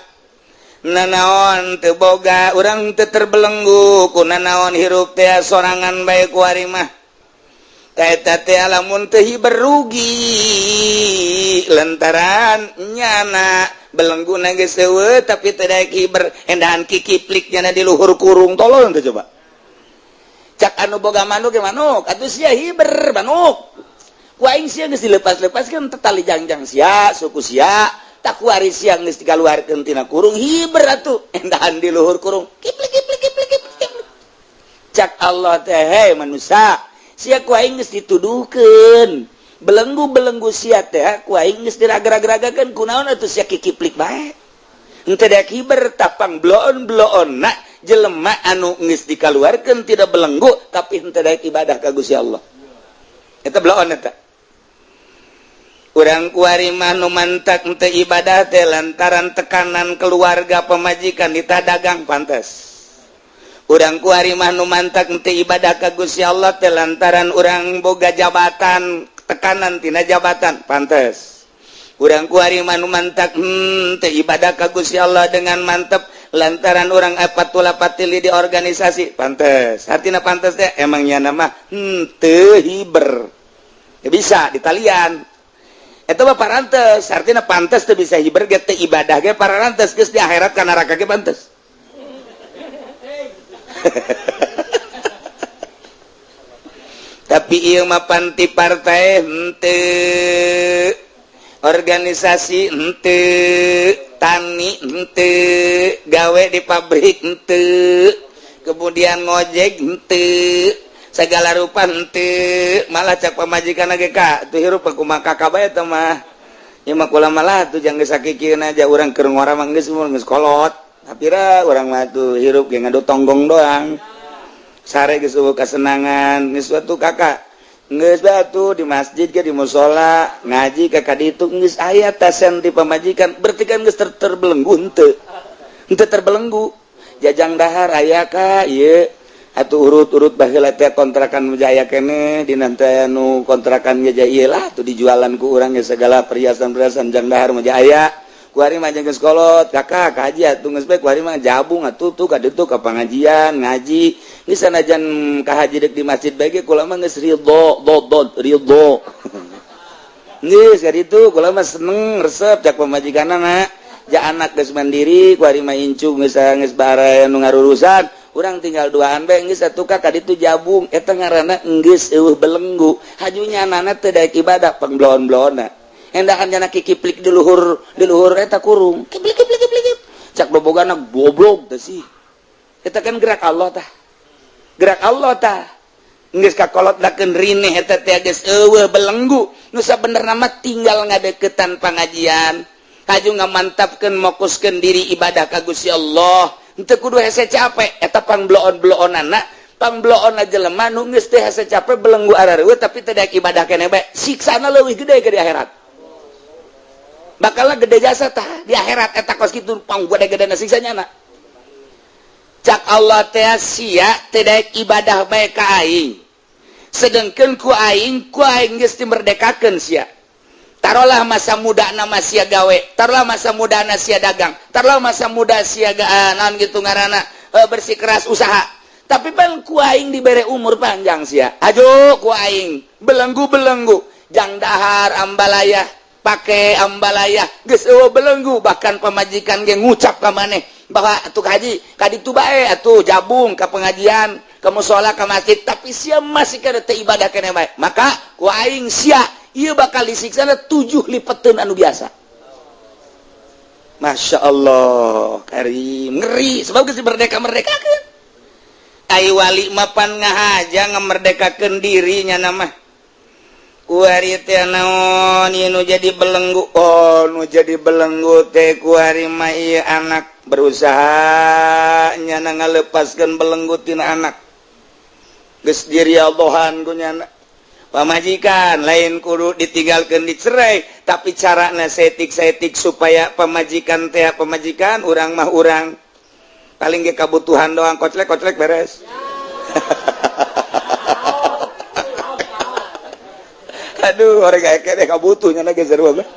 nanaon teu boga, urang teu terbelenggu ku nanaon, hirup teh sorangan bae kuari mah. Eta teh lamun teu hiber rugi, lantaran nyana belenggu geus euweuh tapi teu daek hiber, endahan kikiplik nyana di luhur kurung. Tolol teh coba? Cak anu boga manuk ge, "Manuk atuh sia hiber, manuk. Ku aing sia geus dilepas-lepaskeun tali jangjang sia, suku sia, tak kuari sia geus dikaluarkeun tina kurung, hiber atuh." Endahan di luhur kurung kiplik kiplik kiplik kiplik kiplik. Cak Allah teh, "Hei manusia, sia ku aing geus dituduhkeun belenggu-belenggu sia teh, ku aing geus diraga-ragakeun, kunaon atuh sia kikiplik bae?" Henteu daek hiber tapang bloon-bloonna jelema anu geus dikaluarkeun tidak belenggu tapi henteu daek ibadah ka Gusti Allah. Eta bloon eta. Urang kuari mah nu mantak henteu ibadah teh lantaran tekanan keluarga pemajikan ditah dagang pantes. Urang kuari mah nu mantak henteu ibadah ka Gusti Allah teh lantaran urang boga jabatan, tekanan tina jabatan pantes. Urang kuari mah nu mantak teu ibadah ka Gusti Allah dengan mantep lantaran urang patula patili di organisasi pantes. Artina pantes teh emangnya nama teu hiber. Ya bisa ditalian. Eta mah parantes, artina pantes teu bisa hiber ge teu ibadah ge parantes geus di akhirat ka neraka ge pantes. Tapi ieu mah panti partai henteu, organisasi henteu, tani henteu, gawe di pabrik henteu, kemudian ngojek henteu, segala rupa henteu, malah cak pamajikan ge ka tuh hirup kumaha kakak bae teh mah. Ieu mah kula malah tuh jang geus sakikieun aja urang keur ngora mah geus umur geus kolot. Tapi ra urang mah tuh hirup ge ngadu tonggong doang. Sare geus eueuh kasenangan, geus atuh kakak. Geus batu di masjid ke di musola ngaji ka kaditu geus aya tasen di pamajikan berarti kan geus terbelenggu henteu. Henteu terbelenggu. Jajang dahar aya ka ieu atuh urut-urut baheula teh kontrakan jaya keneh dina teh nu kontrakan ge ieu lah tuh dijualan ku urang ge segala perhiasan-perhiasan jang dahar mah aya. Kuari mah geus kolot kakak kaji atuh geus bae kuari mah jabung atuh tuh ka ditu ka pangajian ngaji. Geus sanajan ka haji deuk di masjid bae ge kula mah geus ridho dodod ridho. Geus ka ditu kula mah seneng resep cak pamajikanna ja anak geus mandiri kuari mah incu geus geus bare nu ngarurusan urang tinggal duaan bae geus atuh ka ditu jabung eta ngaranna geus eueuh belenggu hajunya anana teu daek ibadah pangbloon-bloonna. Endakan jana kikiplik di luhur eta kurung kiplik kiplik kiplik cak bobogana goblok teh sih eta kan gerak Allah tah gerak Allah tah geus kakolot dakeun rineh eta teh geus eueuh belenggu nu sabenerna mah tinggal ngadeukeutan pangajian haju ngamantapkeun mokuskeun diri ibadah ka Gusti Allah henteu kudu hese capek eta pangbloon-bloonana pangbloon jelema nu geus teh hese capek belenggu arareueuh tapi teu daek ibadah keneh bae siksana leuwih gede ke di akhirat bakal gede jasa tah di akhirat eta kos kitu pang gede-gede siksanya na cak Allah teh sia teu daek ibadah bae ka aing sedengkeun ku aing geus dimerdekakeun sia tarolah masa muda na sia gawe tarolah masa muda na sia dagang tarolah masa muda sia naon gitu ngaranna bersikeras usaha tapi pan ku aing dibere umur panjang sia ajo ku aing belenggu-belenggu jang dahar ambalaya pakai ambalaya geus eueuh belenggu bahkan pamajikan ge ngucap ka maneh bahwa atuh haji ka ditu bae atuh jabung ka pengajian ka musala ka masjid tapi sia masih kada teu ibadah keneh bae maka ku aing sia ieu bakal disiksana 7 lipeteun anu biasa. Masya Allah karim ngeri sebab geus merdeka-merdekakeun ai wali mapan ngahaja ngamerdekakeun dirinya nama kuari teh naon ieu nu jadi belenggu oh nu jadi belenggu teh kuari mah ieu anak berusaha nyana ngalepaskeun belenggu tina anak geus dirialdohan ku nyana pamajikan lain kudu ditinggalkeun dicerai tapi carana setik-setik supaya pamajikan teh pamajikan urang mah urang paling ge kabutuhan doang koclek-koclek beres. Aduh, orang kayak kene kabutuhnya lagi seru banget.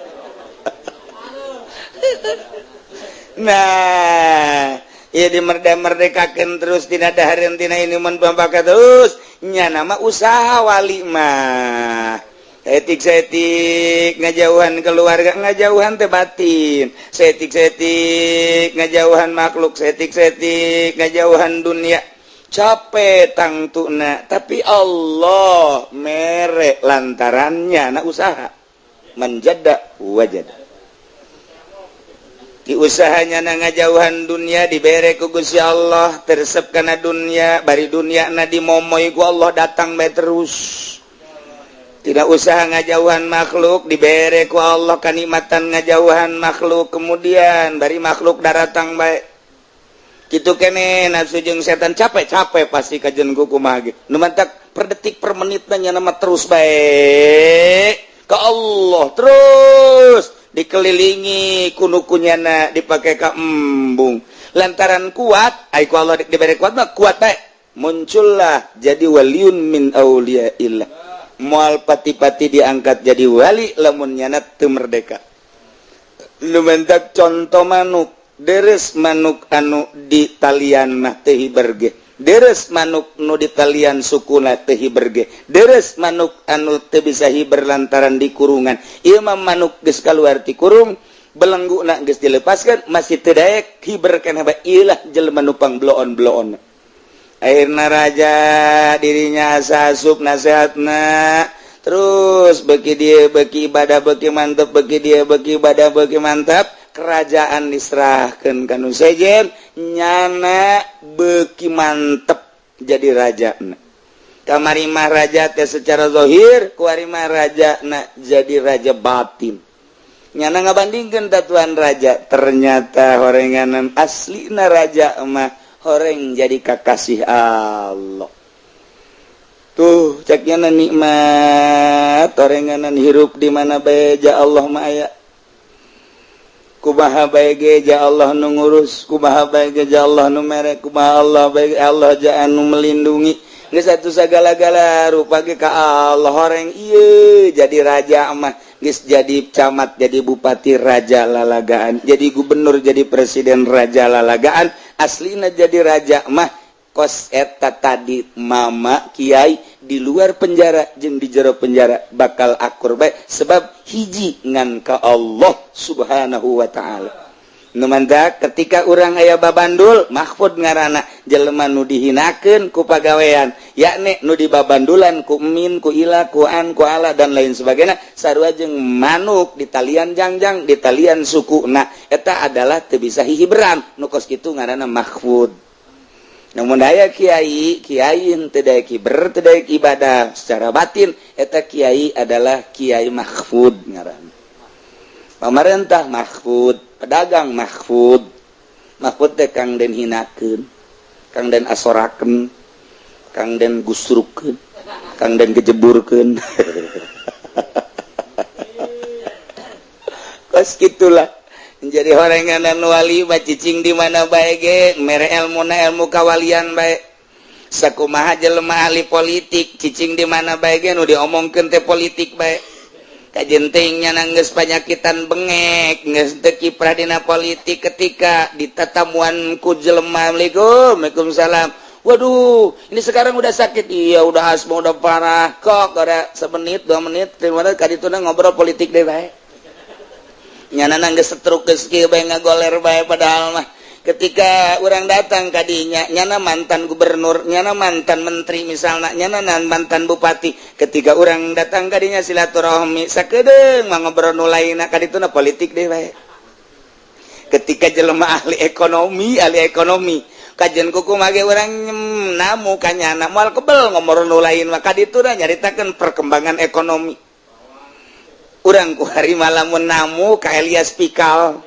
Nah, ya dimerdeka-merdekakeun terus tina dahareun tina ini mun pambaka terus nya nama usaha wali mah. Setik-setik ngajauhan keluarga, ngajauhan teh batin. Setik-setik ngajauhan makhluk, setik-setik ngajauhan dunia. Capek tangtuna tapi Allah mere lantarannya na usaha menjada wajada di usahanya na ngajauhan dunia dibere ku Gusti Allah teresep kana dunia bari dunia na dimomoy ku Allah datang bae terus. Tidak usah ngajauhan makhluk, dibere ku Allah kanikmatan ngajauhan makhluk, kemudian bari makhluk daratang bae. Kitu kene nafsu jeung setan capek-capek pasti kajen ku kumaha ge. Nu mantak per detik per menit nya nama terus bae ke Allah, terus dikelilingi kunu kunyana dipakai ka embung. Lantaran kuat, ai ku Allah dibere kuat mah kuat bae. Muncullah jadi waliun min auliyaillah. Moal pati-pati diangkat jadi wali lamun nyana teu merdeka. Nu mentak contoh manuk, deres manuk anu di talian mah teu hiber ge. Deres manuk nu di talian sukuna teu hiber ge. Deres manuk anu teu bisa hiber lantaran di kurungan. Ieu mah manuk geus kaluar ti kurung, belengguna geus dilepaskan masih teu daek hiber keneh bae. Ieu lah jelema nu pang bloon-bloon. Akhirna raja dirinya asa asup nasehatna terus beki dia beki ibadah beki mantap, beki dia beki ibadah beki mantap, kerajaan diserahkan ka nu sejen, nyana beki mantep jadi raja. Kamari mah raja teh secara zahir, kuari mah raja na jadi raja batin. Nyana ngabandingkeun tatuan raja, ternyata horenganan aslina raja mah horeng jadi kakasih Allah. Tuh ceknya nikmat horenganan hirup di mana bae ja Allah mah aya. Kumaha bae ge ja Allah nu ngurus, kumaha bae ge ja Allah nu mere, kumaha Allah bae Allah ja anu melindungi. Geus atuh sagala-gala rupa ge ka Allah horeng ieu jadi raja mah, geus jadi camat, jadi bupati raja lalagaan, jadi gubernur, jadi presiden raja lalagaan, aslina jadi raja mah kos eta tadi mama kiai di luar penjara jeung di jero penjara bakal akur bae sebab hiji ngan ka Allah Subhanahu wa taala. Nu mantak ketika urang aya babandul mahfud ngaranna jelema nu dihinakeun ku pagawean, yakni nu dibabandulan ku min, ku ila, ku an, ku ala dan lain sebagainya, sarua jeung manuk di talian jangjang, di talian sukuna, eta adalah teu bisa hihiberan nu kos kitu ngaranna mahfud. Namun daya kiai, kiai teu daek hiber, teu daek ibadah secara batin, eta kiai adalah kiai mahfud ngaranna. Pamarentah mahfud, pedagang mahfud. Mahfud teh kang den hinakeun, kang den asorakeun, kang den gusrukeun, kang den kejeburkeun. Kos kitulah. Jadi horenganan wali mah cicing di mana bae ge mere elmuna ilmu kawalian bae. Sakumaha jelema ahli politik cicing di mana bae ge nu diomongkeun teh politik bae. Kajentingnya nangges panyakitan bengek geus teu kiprah dina politik ketika ditatamuan ku jelema, Assalamualaikum, waalaikumsalam. Waduh, ini sekarang udah sakit. Iya, udah asma udah parah. Kok ada semenit, 2 menit, 3 menit kadituna ngobrol politik deh bae. Nyana nangges setruk geus kieu bae ngagoler bae padahal mah ketika orang datang kadinya nyana mantan gubernur, nyana mantan menteri misalnya, nyana mantan bupati, ketika orang datang kadinya silaturahmi sakedeung mah ngobrol nu lainna kadituna politik deh bae. Ketika jelema ahli ekonomi kajian kuku mage orang namu kanyana moal kebel ngobrol nu lain mah kadituna nyaritakeun perkembangan ekonomi. Urang ku hari malamun namu ka Elias Pikal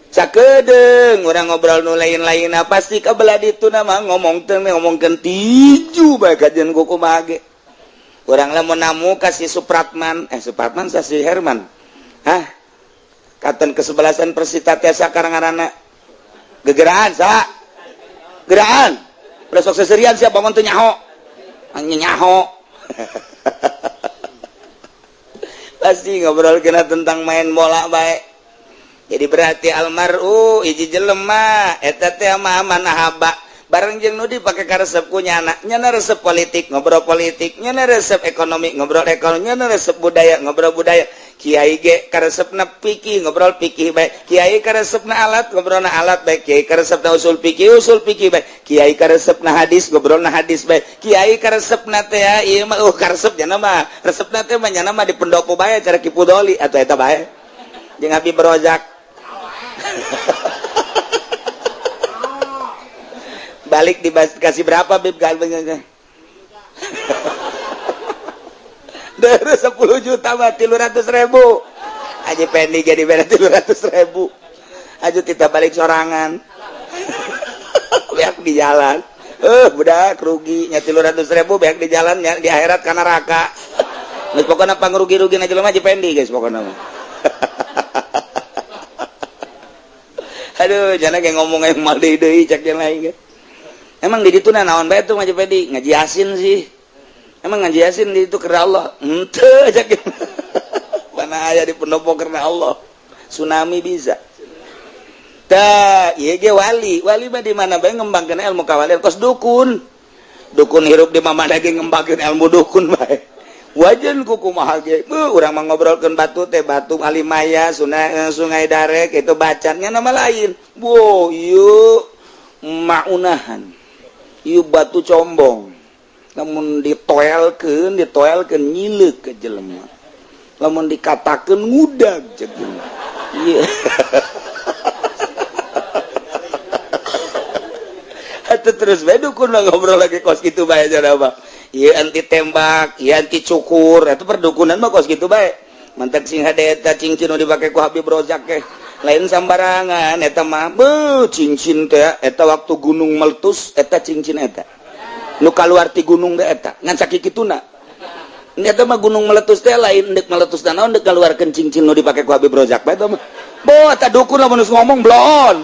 sakedeung urang ngobrol nu lain-lain pasti kabelah ditu mah ngomong teh ngomongkeun tiju bae kajian kuku mage. Urang lamun namu ka si Supratman, Supratman sa si Herman. Hah? Katen kesebelasan Persita teh sakarang ngaranna. Gegeraan sa. Geraan. Besok seserian siapa bangun teu nyaho. Nyaho. Pasti ngobrol kena tentang main bola bae. Jadi berarti almaru hiji jelema eta teh mah manahaba bareng jeung nu dipake karesep ku nyana, nyana resep politik ngobrol politik, nyana resep ekonomi ngobrol ekonomi, nyana resep budaya ngobrol budaya. Kiai ge karesepna fikih ngobrol fikih bae, kiai karesepna alat ngobrolna alat bae, kiai karesepna usul fikih bae, kiai karesepna hadis ngobrolna hadis bae, kiai karesepna teh ieu mah karesep nyana mah resepna teh mah nyana mah di pendopo bae cara Ki Pudoli atuh eta bae jeung Habib Rozak. Balik dikasih berapa Bib galbengnya? Dari 10 juta mah 300.000. Aja Pendi jadi beda 300.000. Aja kita balik sorangan. Beak di jalan. Budak rugi nya 300.000 beak di jalan nya di akhirat ka neraka. Geus pokona pangrugi-rugi na jelema Haji Pendi guys pokona mah. Aduh, jangan kayak ngomong yang mal deui cek yang lain ge. Emang di ditu naon bae tuh Haji Pendi? Ngaji Yasin sih. Emang ngaji Yasin di itu karena Allah? Henteu cek. Mana aya di pendopo karena Allah. Tsunami bisa. Tah, ieu ge wali. Wali mah di mana bae ngembangkeun ilmu kawalian kos dukun. Dukun hirup di mana ge ngembangkeun ilmu dukun bae. Wajan kuku kumaha ge. Urang mah ngobrolkeun batu teh batu Alimaya, sungai Darek itu bacannya nama lain. Wo, ieu maunahan. Ieu batu combong. Lamun ditoelkeun nyileuk ke jelema. Lamun dikatakeun ngudag jeung jelema. Ieu. Atuh terus bae dukun mah ngobrol lagi kos kitu bae cenah mah. Ieu anti tembak, ieu anti cukur, eta perdukunan mah kos kitu bae. Mantak sing hade eta cincin nu dipake ku Habib Rozak ge. Lain sambarangan eta mah beuh cincin teh eta waktu gunung meletus eta cincin eta. Nu kaluar ti gunung teh eta ngan sakikituna. Eta mah gunung meletus teh lain deuk meletus naon deuk kaluarkeun cincin nu dipake ku Habib Rozak bae eta mah. Boh eta dukun lamun geus ngomong bloon.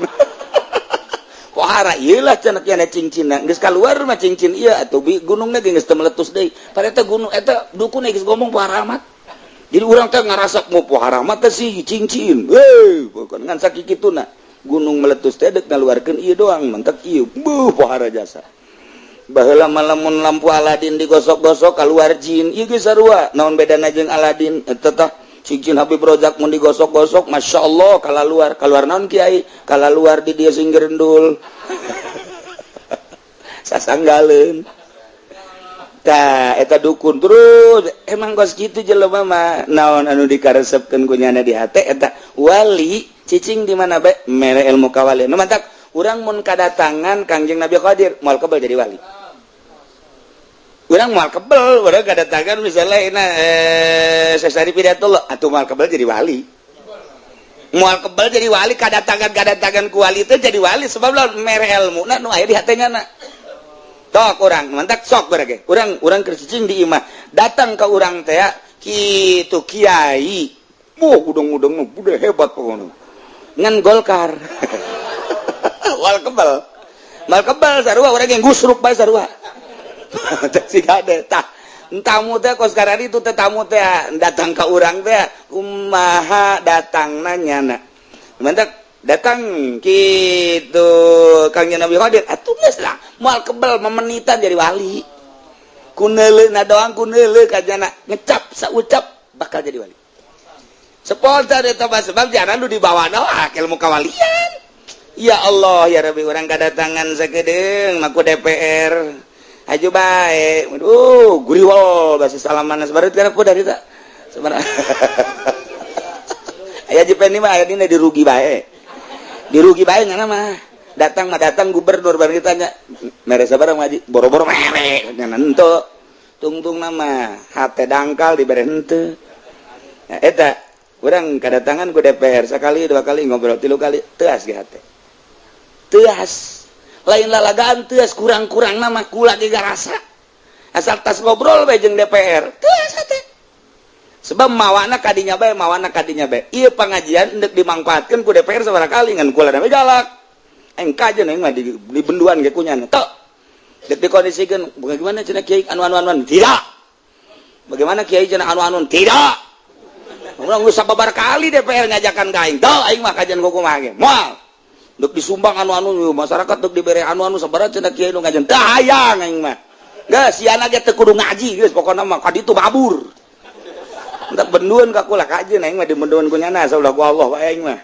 Pohara ieu lah cenah kieu cincinna geus kaluar mah cincin ieu atuh gunungna ge geus teu meletus deui. Padahal eta gunung eta dukun geus ngomong pohara amat. Jadi urang teh ngarasa mau pohara amat teh sih cincin. Heuh, bukan ngan sakikituna. Gunung meletus teh deuk ngaluarkeun ieu doang mantak ieu. Beuh pohara jasa. Baheula mah lamun lampu Aladin digosok-gosok kaluar jin. Ieu geus sarua. Naon bedana jeung Aladin? Eta tah cincin Habib Rozak mun digosok-gosok Masya Allah kalaluar kaluar naon kiai kalaluar di dia sing gerendul sasanggaleun tah eta dukun terus emang kos kitu jelema mah naon anu dikaresepkeun ku nyana di hate eta wali cicing di mana bae mere ilmu kawali nu mantak urang mun kadatangan Kangjeng Nabi Khadir moal kebel jadi wali. Urang moal kebel, urang kadatangan misalnya ina Sesari Pidatullah atuh moal kebel jadi wali. Moal kebel jadi wali kadatangan ku wali teh jadi wali sebab lamun mere elmuna nu aya di hate nyana. Tok urang mantak sok barage. Urang keur cicing di imah, datang ka urang teh kitu kiai. Wah, udang-udang nu bude hebat pokona. Ngan Golkar. Moal kebel. Moal kebel sarua urang yang gusruk bae sarua. Tah tamu teh kos karari itu teh tamu teh datang ke urang teh kumaha datangna nyana mantak datang kitu Kang Nabi Khadir atuh geus lah moal kebel memenitan jadi wali kuneuleuh doang kuneuleuh ka jana ngecap saucap bakal jadi wali spontan eta mah sebab jana nu dibawana ilmu kawalian. Ya Allah ya Rabbi urang kadatangan sakedeung maku DPR aju bae, aduh, guriwol bahasa salaman sebarut kana ku dari tak. Sebenarnya. Aya Jepen mah aya dina dirugi bae. Dirugi bae ngana mah. Datang mah datang gubernur bareng ditanya, mere sabaraha ngaji? Boro-boro mere nya henteu. Tungtung nama hate dangkal dibere henteu. Nah, eta urang kadatangan ku DPR sekali dua kali ngobrol tilu kali teuas ge hate. Teuas. Lain lalagaan teas kurang-kurang nama kula ge garasa asal tas ngobrol bae jeung DPR teas hate sebab mawana kadinya bae ieu pangajian endek dimangfaatkeun ku DPR sabaraha kali ngan kula da galak aing kajeun aing mah di benduan ge kunyana tok deuk dikondisikeun bagaimana cenah kiai anu-anu tidak bagaimana kiai cenah anu-anu tidak urang geus sababaraha kali DPR ngajakan ka aing teu aing mah kajian kumaha ge moal dek disumbang anu-anu masyarakat dek dibere anu-anu sabaraha cenah kiai nu ngajen teu hayang aing mah geus siana ge teu kudu ngaji geus pokona mah ka ditu mabur entak benduan ka kula kajeun aing mah di benduan ku nyana saulah ku Allah wae aing mah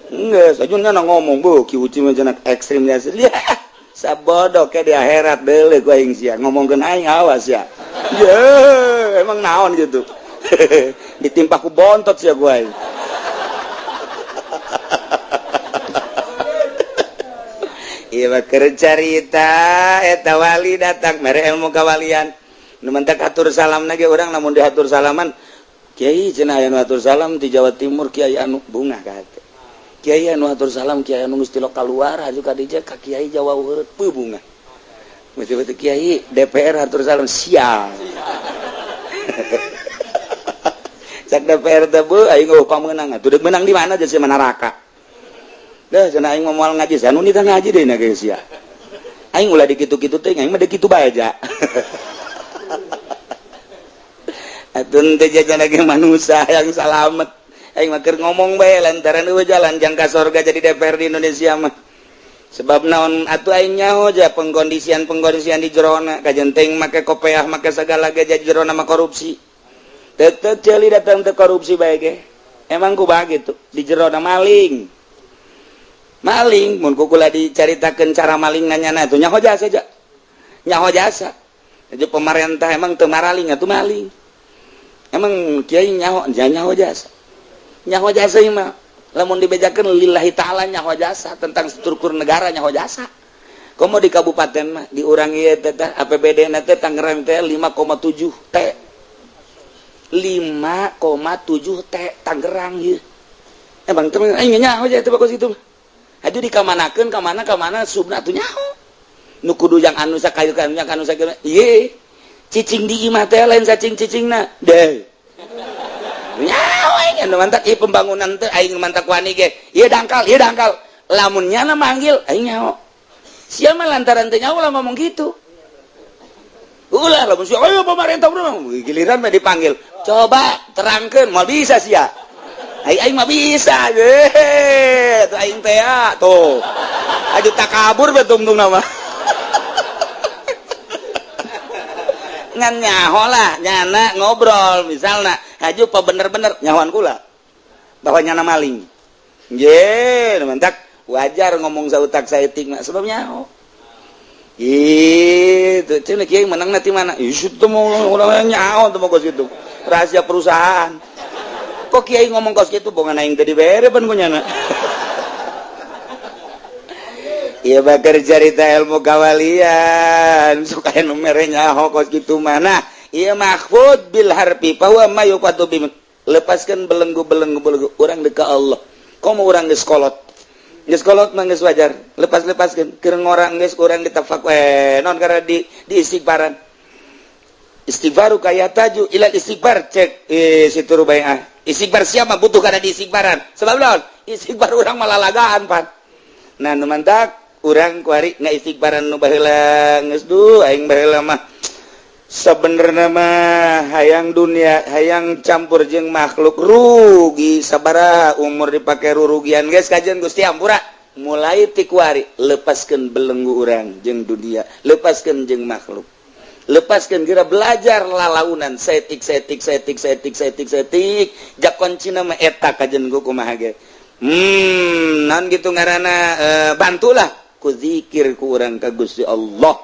geus aja nyana ngomong beuh ki uci mah cenah ekstrim nya sabodo ke di akhirat deuleu ku aing sia ngomongkeun aing awas ya ye emang naon gitu ditimpa ku bontot sia ku aing. Ieu mah keur carita eta wali datang mere ilmu kawalian. Nu mantak atur salam lagi orang, namun diatur salaman Kiai cenah aya nu atur salam di Jawa Timur, Kiai anu bunga ka hate. Kiai anu atur salam, Kiai anu geus tilok kaluar haju ka dieu ka Kiai Jawa Heureut peuh bunga. Betul-betul Kiai DPR atur salam sial. Cak DPR teh beuh aing eueuh pamenang atuh deuk menang di mana jeung si neraka. Dah cenah aing moal ngaji anu ni tah ngaji deui na ge sia. Aing ulah dikitu-kitu teh aing mah deuk kitu bae ja. Atun teh jajan lagi manusia yang salamet. Aing mah keur ngomong bae lantaran eueuh jalan jangka sorga jadi DPR di Indonesia mah. Sebab naon atuh aing nyaho ja pengkondisian-pengkondisian di jerona kajenteng make kopeah make sagala ge jadi jerona mah korupsi. Tetep ceuli datang teh korupsi bae ge. Emang kumaha gitu di jerona maling. Maling mun kukula dicaritakeun cara maling nanyana atuh nyaho jasa ja. Nyaho jasa. Jadi pemerintah emang teu maraling atuh maling. Emang kiai nyaho nyaho jasa. Nyaho jasa mah lamun dibejakeun lillahi ta'ala nyaho jasa tentang struktur negara nyaho jasa. Komo di kabupaten mah di urang ieu teh APBD na teh Tangerang teh 5,7 T. 5,7 T Tangerang ieu. Emang teh aing nyaho jasa teh bagus itu. Aju dikamanakeun ka mana subna atuh nyaho. Nu kudu yang anu sakayu kan yang anu sakieu ieu. Cicing di imah teh lain cacing cicingna deh. Nyaho aing anu mantak ieu pembangunan teh aing mantak wani ge. Ieu dangkal, ieu dangkal. Lamun nyana manggil aing nyaho. Sia mah lantaran teh nyaho lah ngomong gitu. Ulah lamun sia ayo pemerintah bro giliran mah dipanggil. Coba terangkeun moal bisa sia. Aing aing mah bisa. Ye, tuh aing teh ya tuh. Aju takabur be tungtung nama. Ngan nyaho lah nyana ngobrol misalna haju pa bener-bener nyahoan kula bahwa nyana maling. Nggih, mantak wajar ngomong sautak saeutik mah sebab nyaho. Itu cenah kiai menang nanti mana? Ih, teu mau urang nyaho teu mau kos kitu. Rahasia perusahaan. Kok kiai ngomong kos kitu bongan aing teu dibere pan ku nyana. Iya bakar carita ilmu kawalian suka nu mere nyaho kos kitu mana. Iya mahfud bil harfi bahwa ma yuqadu bi lepaskan belenggu-belenggu belenggu urang deuk ka Allah. Komo urang geus kolot. Geus kolot mah geus wajar. Lepas-lepaskeun keur ngorang geus urang ditafak non karena di istighfaran. Istighfaru kaya taju ilal istighfar cek situ rubaiah. Istighfar siapa butuh karena di istighfaran. Sebab naon? Istighfar urang malalagaan pan. Nah nu mantak urang kuari nggak istighfaran nu baheula geus duh aing baheula mah sebenarnya mah hayang dunia hayang campur jeung makhluk rugi sabaraha umur dipake rurugian geus kajian Gusti ampura mulai ti kuari lepaskeun belenggu urang jeung dunia lepaskeun jeung makhluk lepaskeun geura belajar lalaunan setik setik setik setik setik setik jak kuncina mah eta kajian ku kumaha ge non gitu ngaranna bantulah ku zikir ku urang ka Gusti Allah.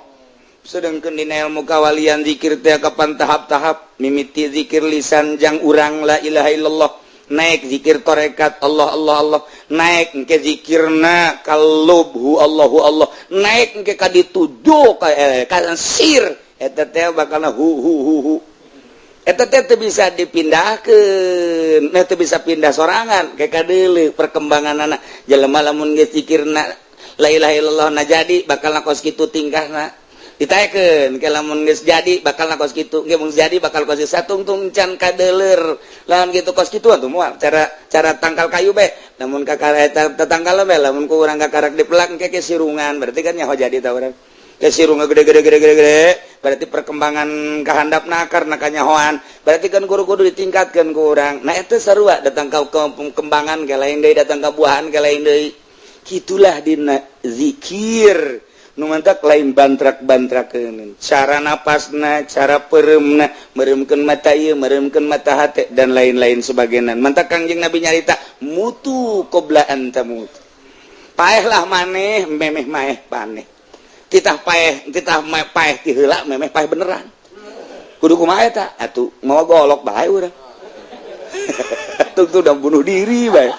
Sedangkan dina ilmu kawalian zikir teh kapan tahap-tahap mimiti zikir lisan jang urang la ilaha illallah naik zikir torekat Allah Allah Allah naik engke zikirna kalub hu Allahu Allah naik engke ka dituduh ka sir eta teh bakalna hu hu hu hu eta teh teu bisa dipindahkeun nah teu bisa pindah sorangan ke kadeuleu perkembanganana jelema lamun geus zikirna la ilaha illallah na jadi bakal kos kitu tingkahna ditaekeun ke lamun geus jadi bakal kos kitu ge mun jadi bakal kos satungtung can kadeuleur lamun kitu kos kitu atuh moal cara cara tangkal kayu bae lamun kakara eta tetangkal bae lamun ku urang kakarak dipelak engke ke sirungan berarti kan nyaho jadi ta urang ke sirungan gede gede gede gede gede berarti perkembangan kahandapna karena kanyahoan berarti kan guru-guru ditingkatkeun ku urang nah eta sarua datang ka perkembangan ke lain deui datang ka buahan ke lain deui gitulah dina zikir nu mantak lain bantrak-bantrakeun cara napasna cara pereumna mereumkeun mata ieu mereumkeun mata hate dan lain-lain sebagainya mantak Kangjeng Nabi nyarita mutu qabla an tamut paehlah maneh memeh maeh paneh titah paeh titah paeh ti heula memeh paeh beneran kudu kumaha eta atuh mawa golok bae urang tuh udah bunuh diri bae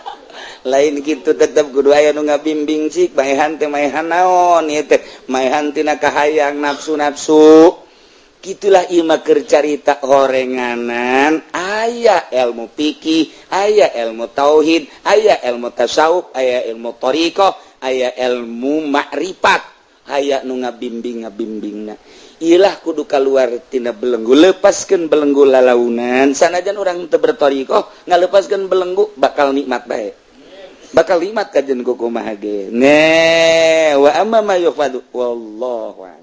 lain gitu tetep kudu aya nu ngabimbing cik maehan teh maehan naon ieu teh maehan tina kahayang nafsu-nafsu. Gitulah ima keur carita horenganan. Aya ilmu fikih, aya ilmu tauhid, aya ilmu tasawuf, aya ilmu thoriqoh, aya ilmu makrifat, aya nu ngabimbing ngabimbingna. Ilah kudu keluar tina belenggu, lepaskan belenggu lalaunan. Sanajan orang teu berthoriqoh, ngalepaskan belenggu bakal nikmat bae, bakal nikmat kajen kumaha ge. Ne wa amma ma yuhfadu, wallahu.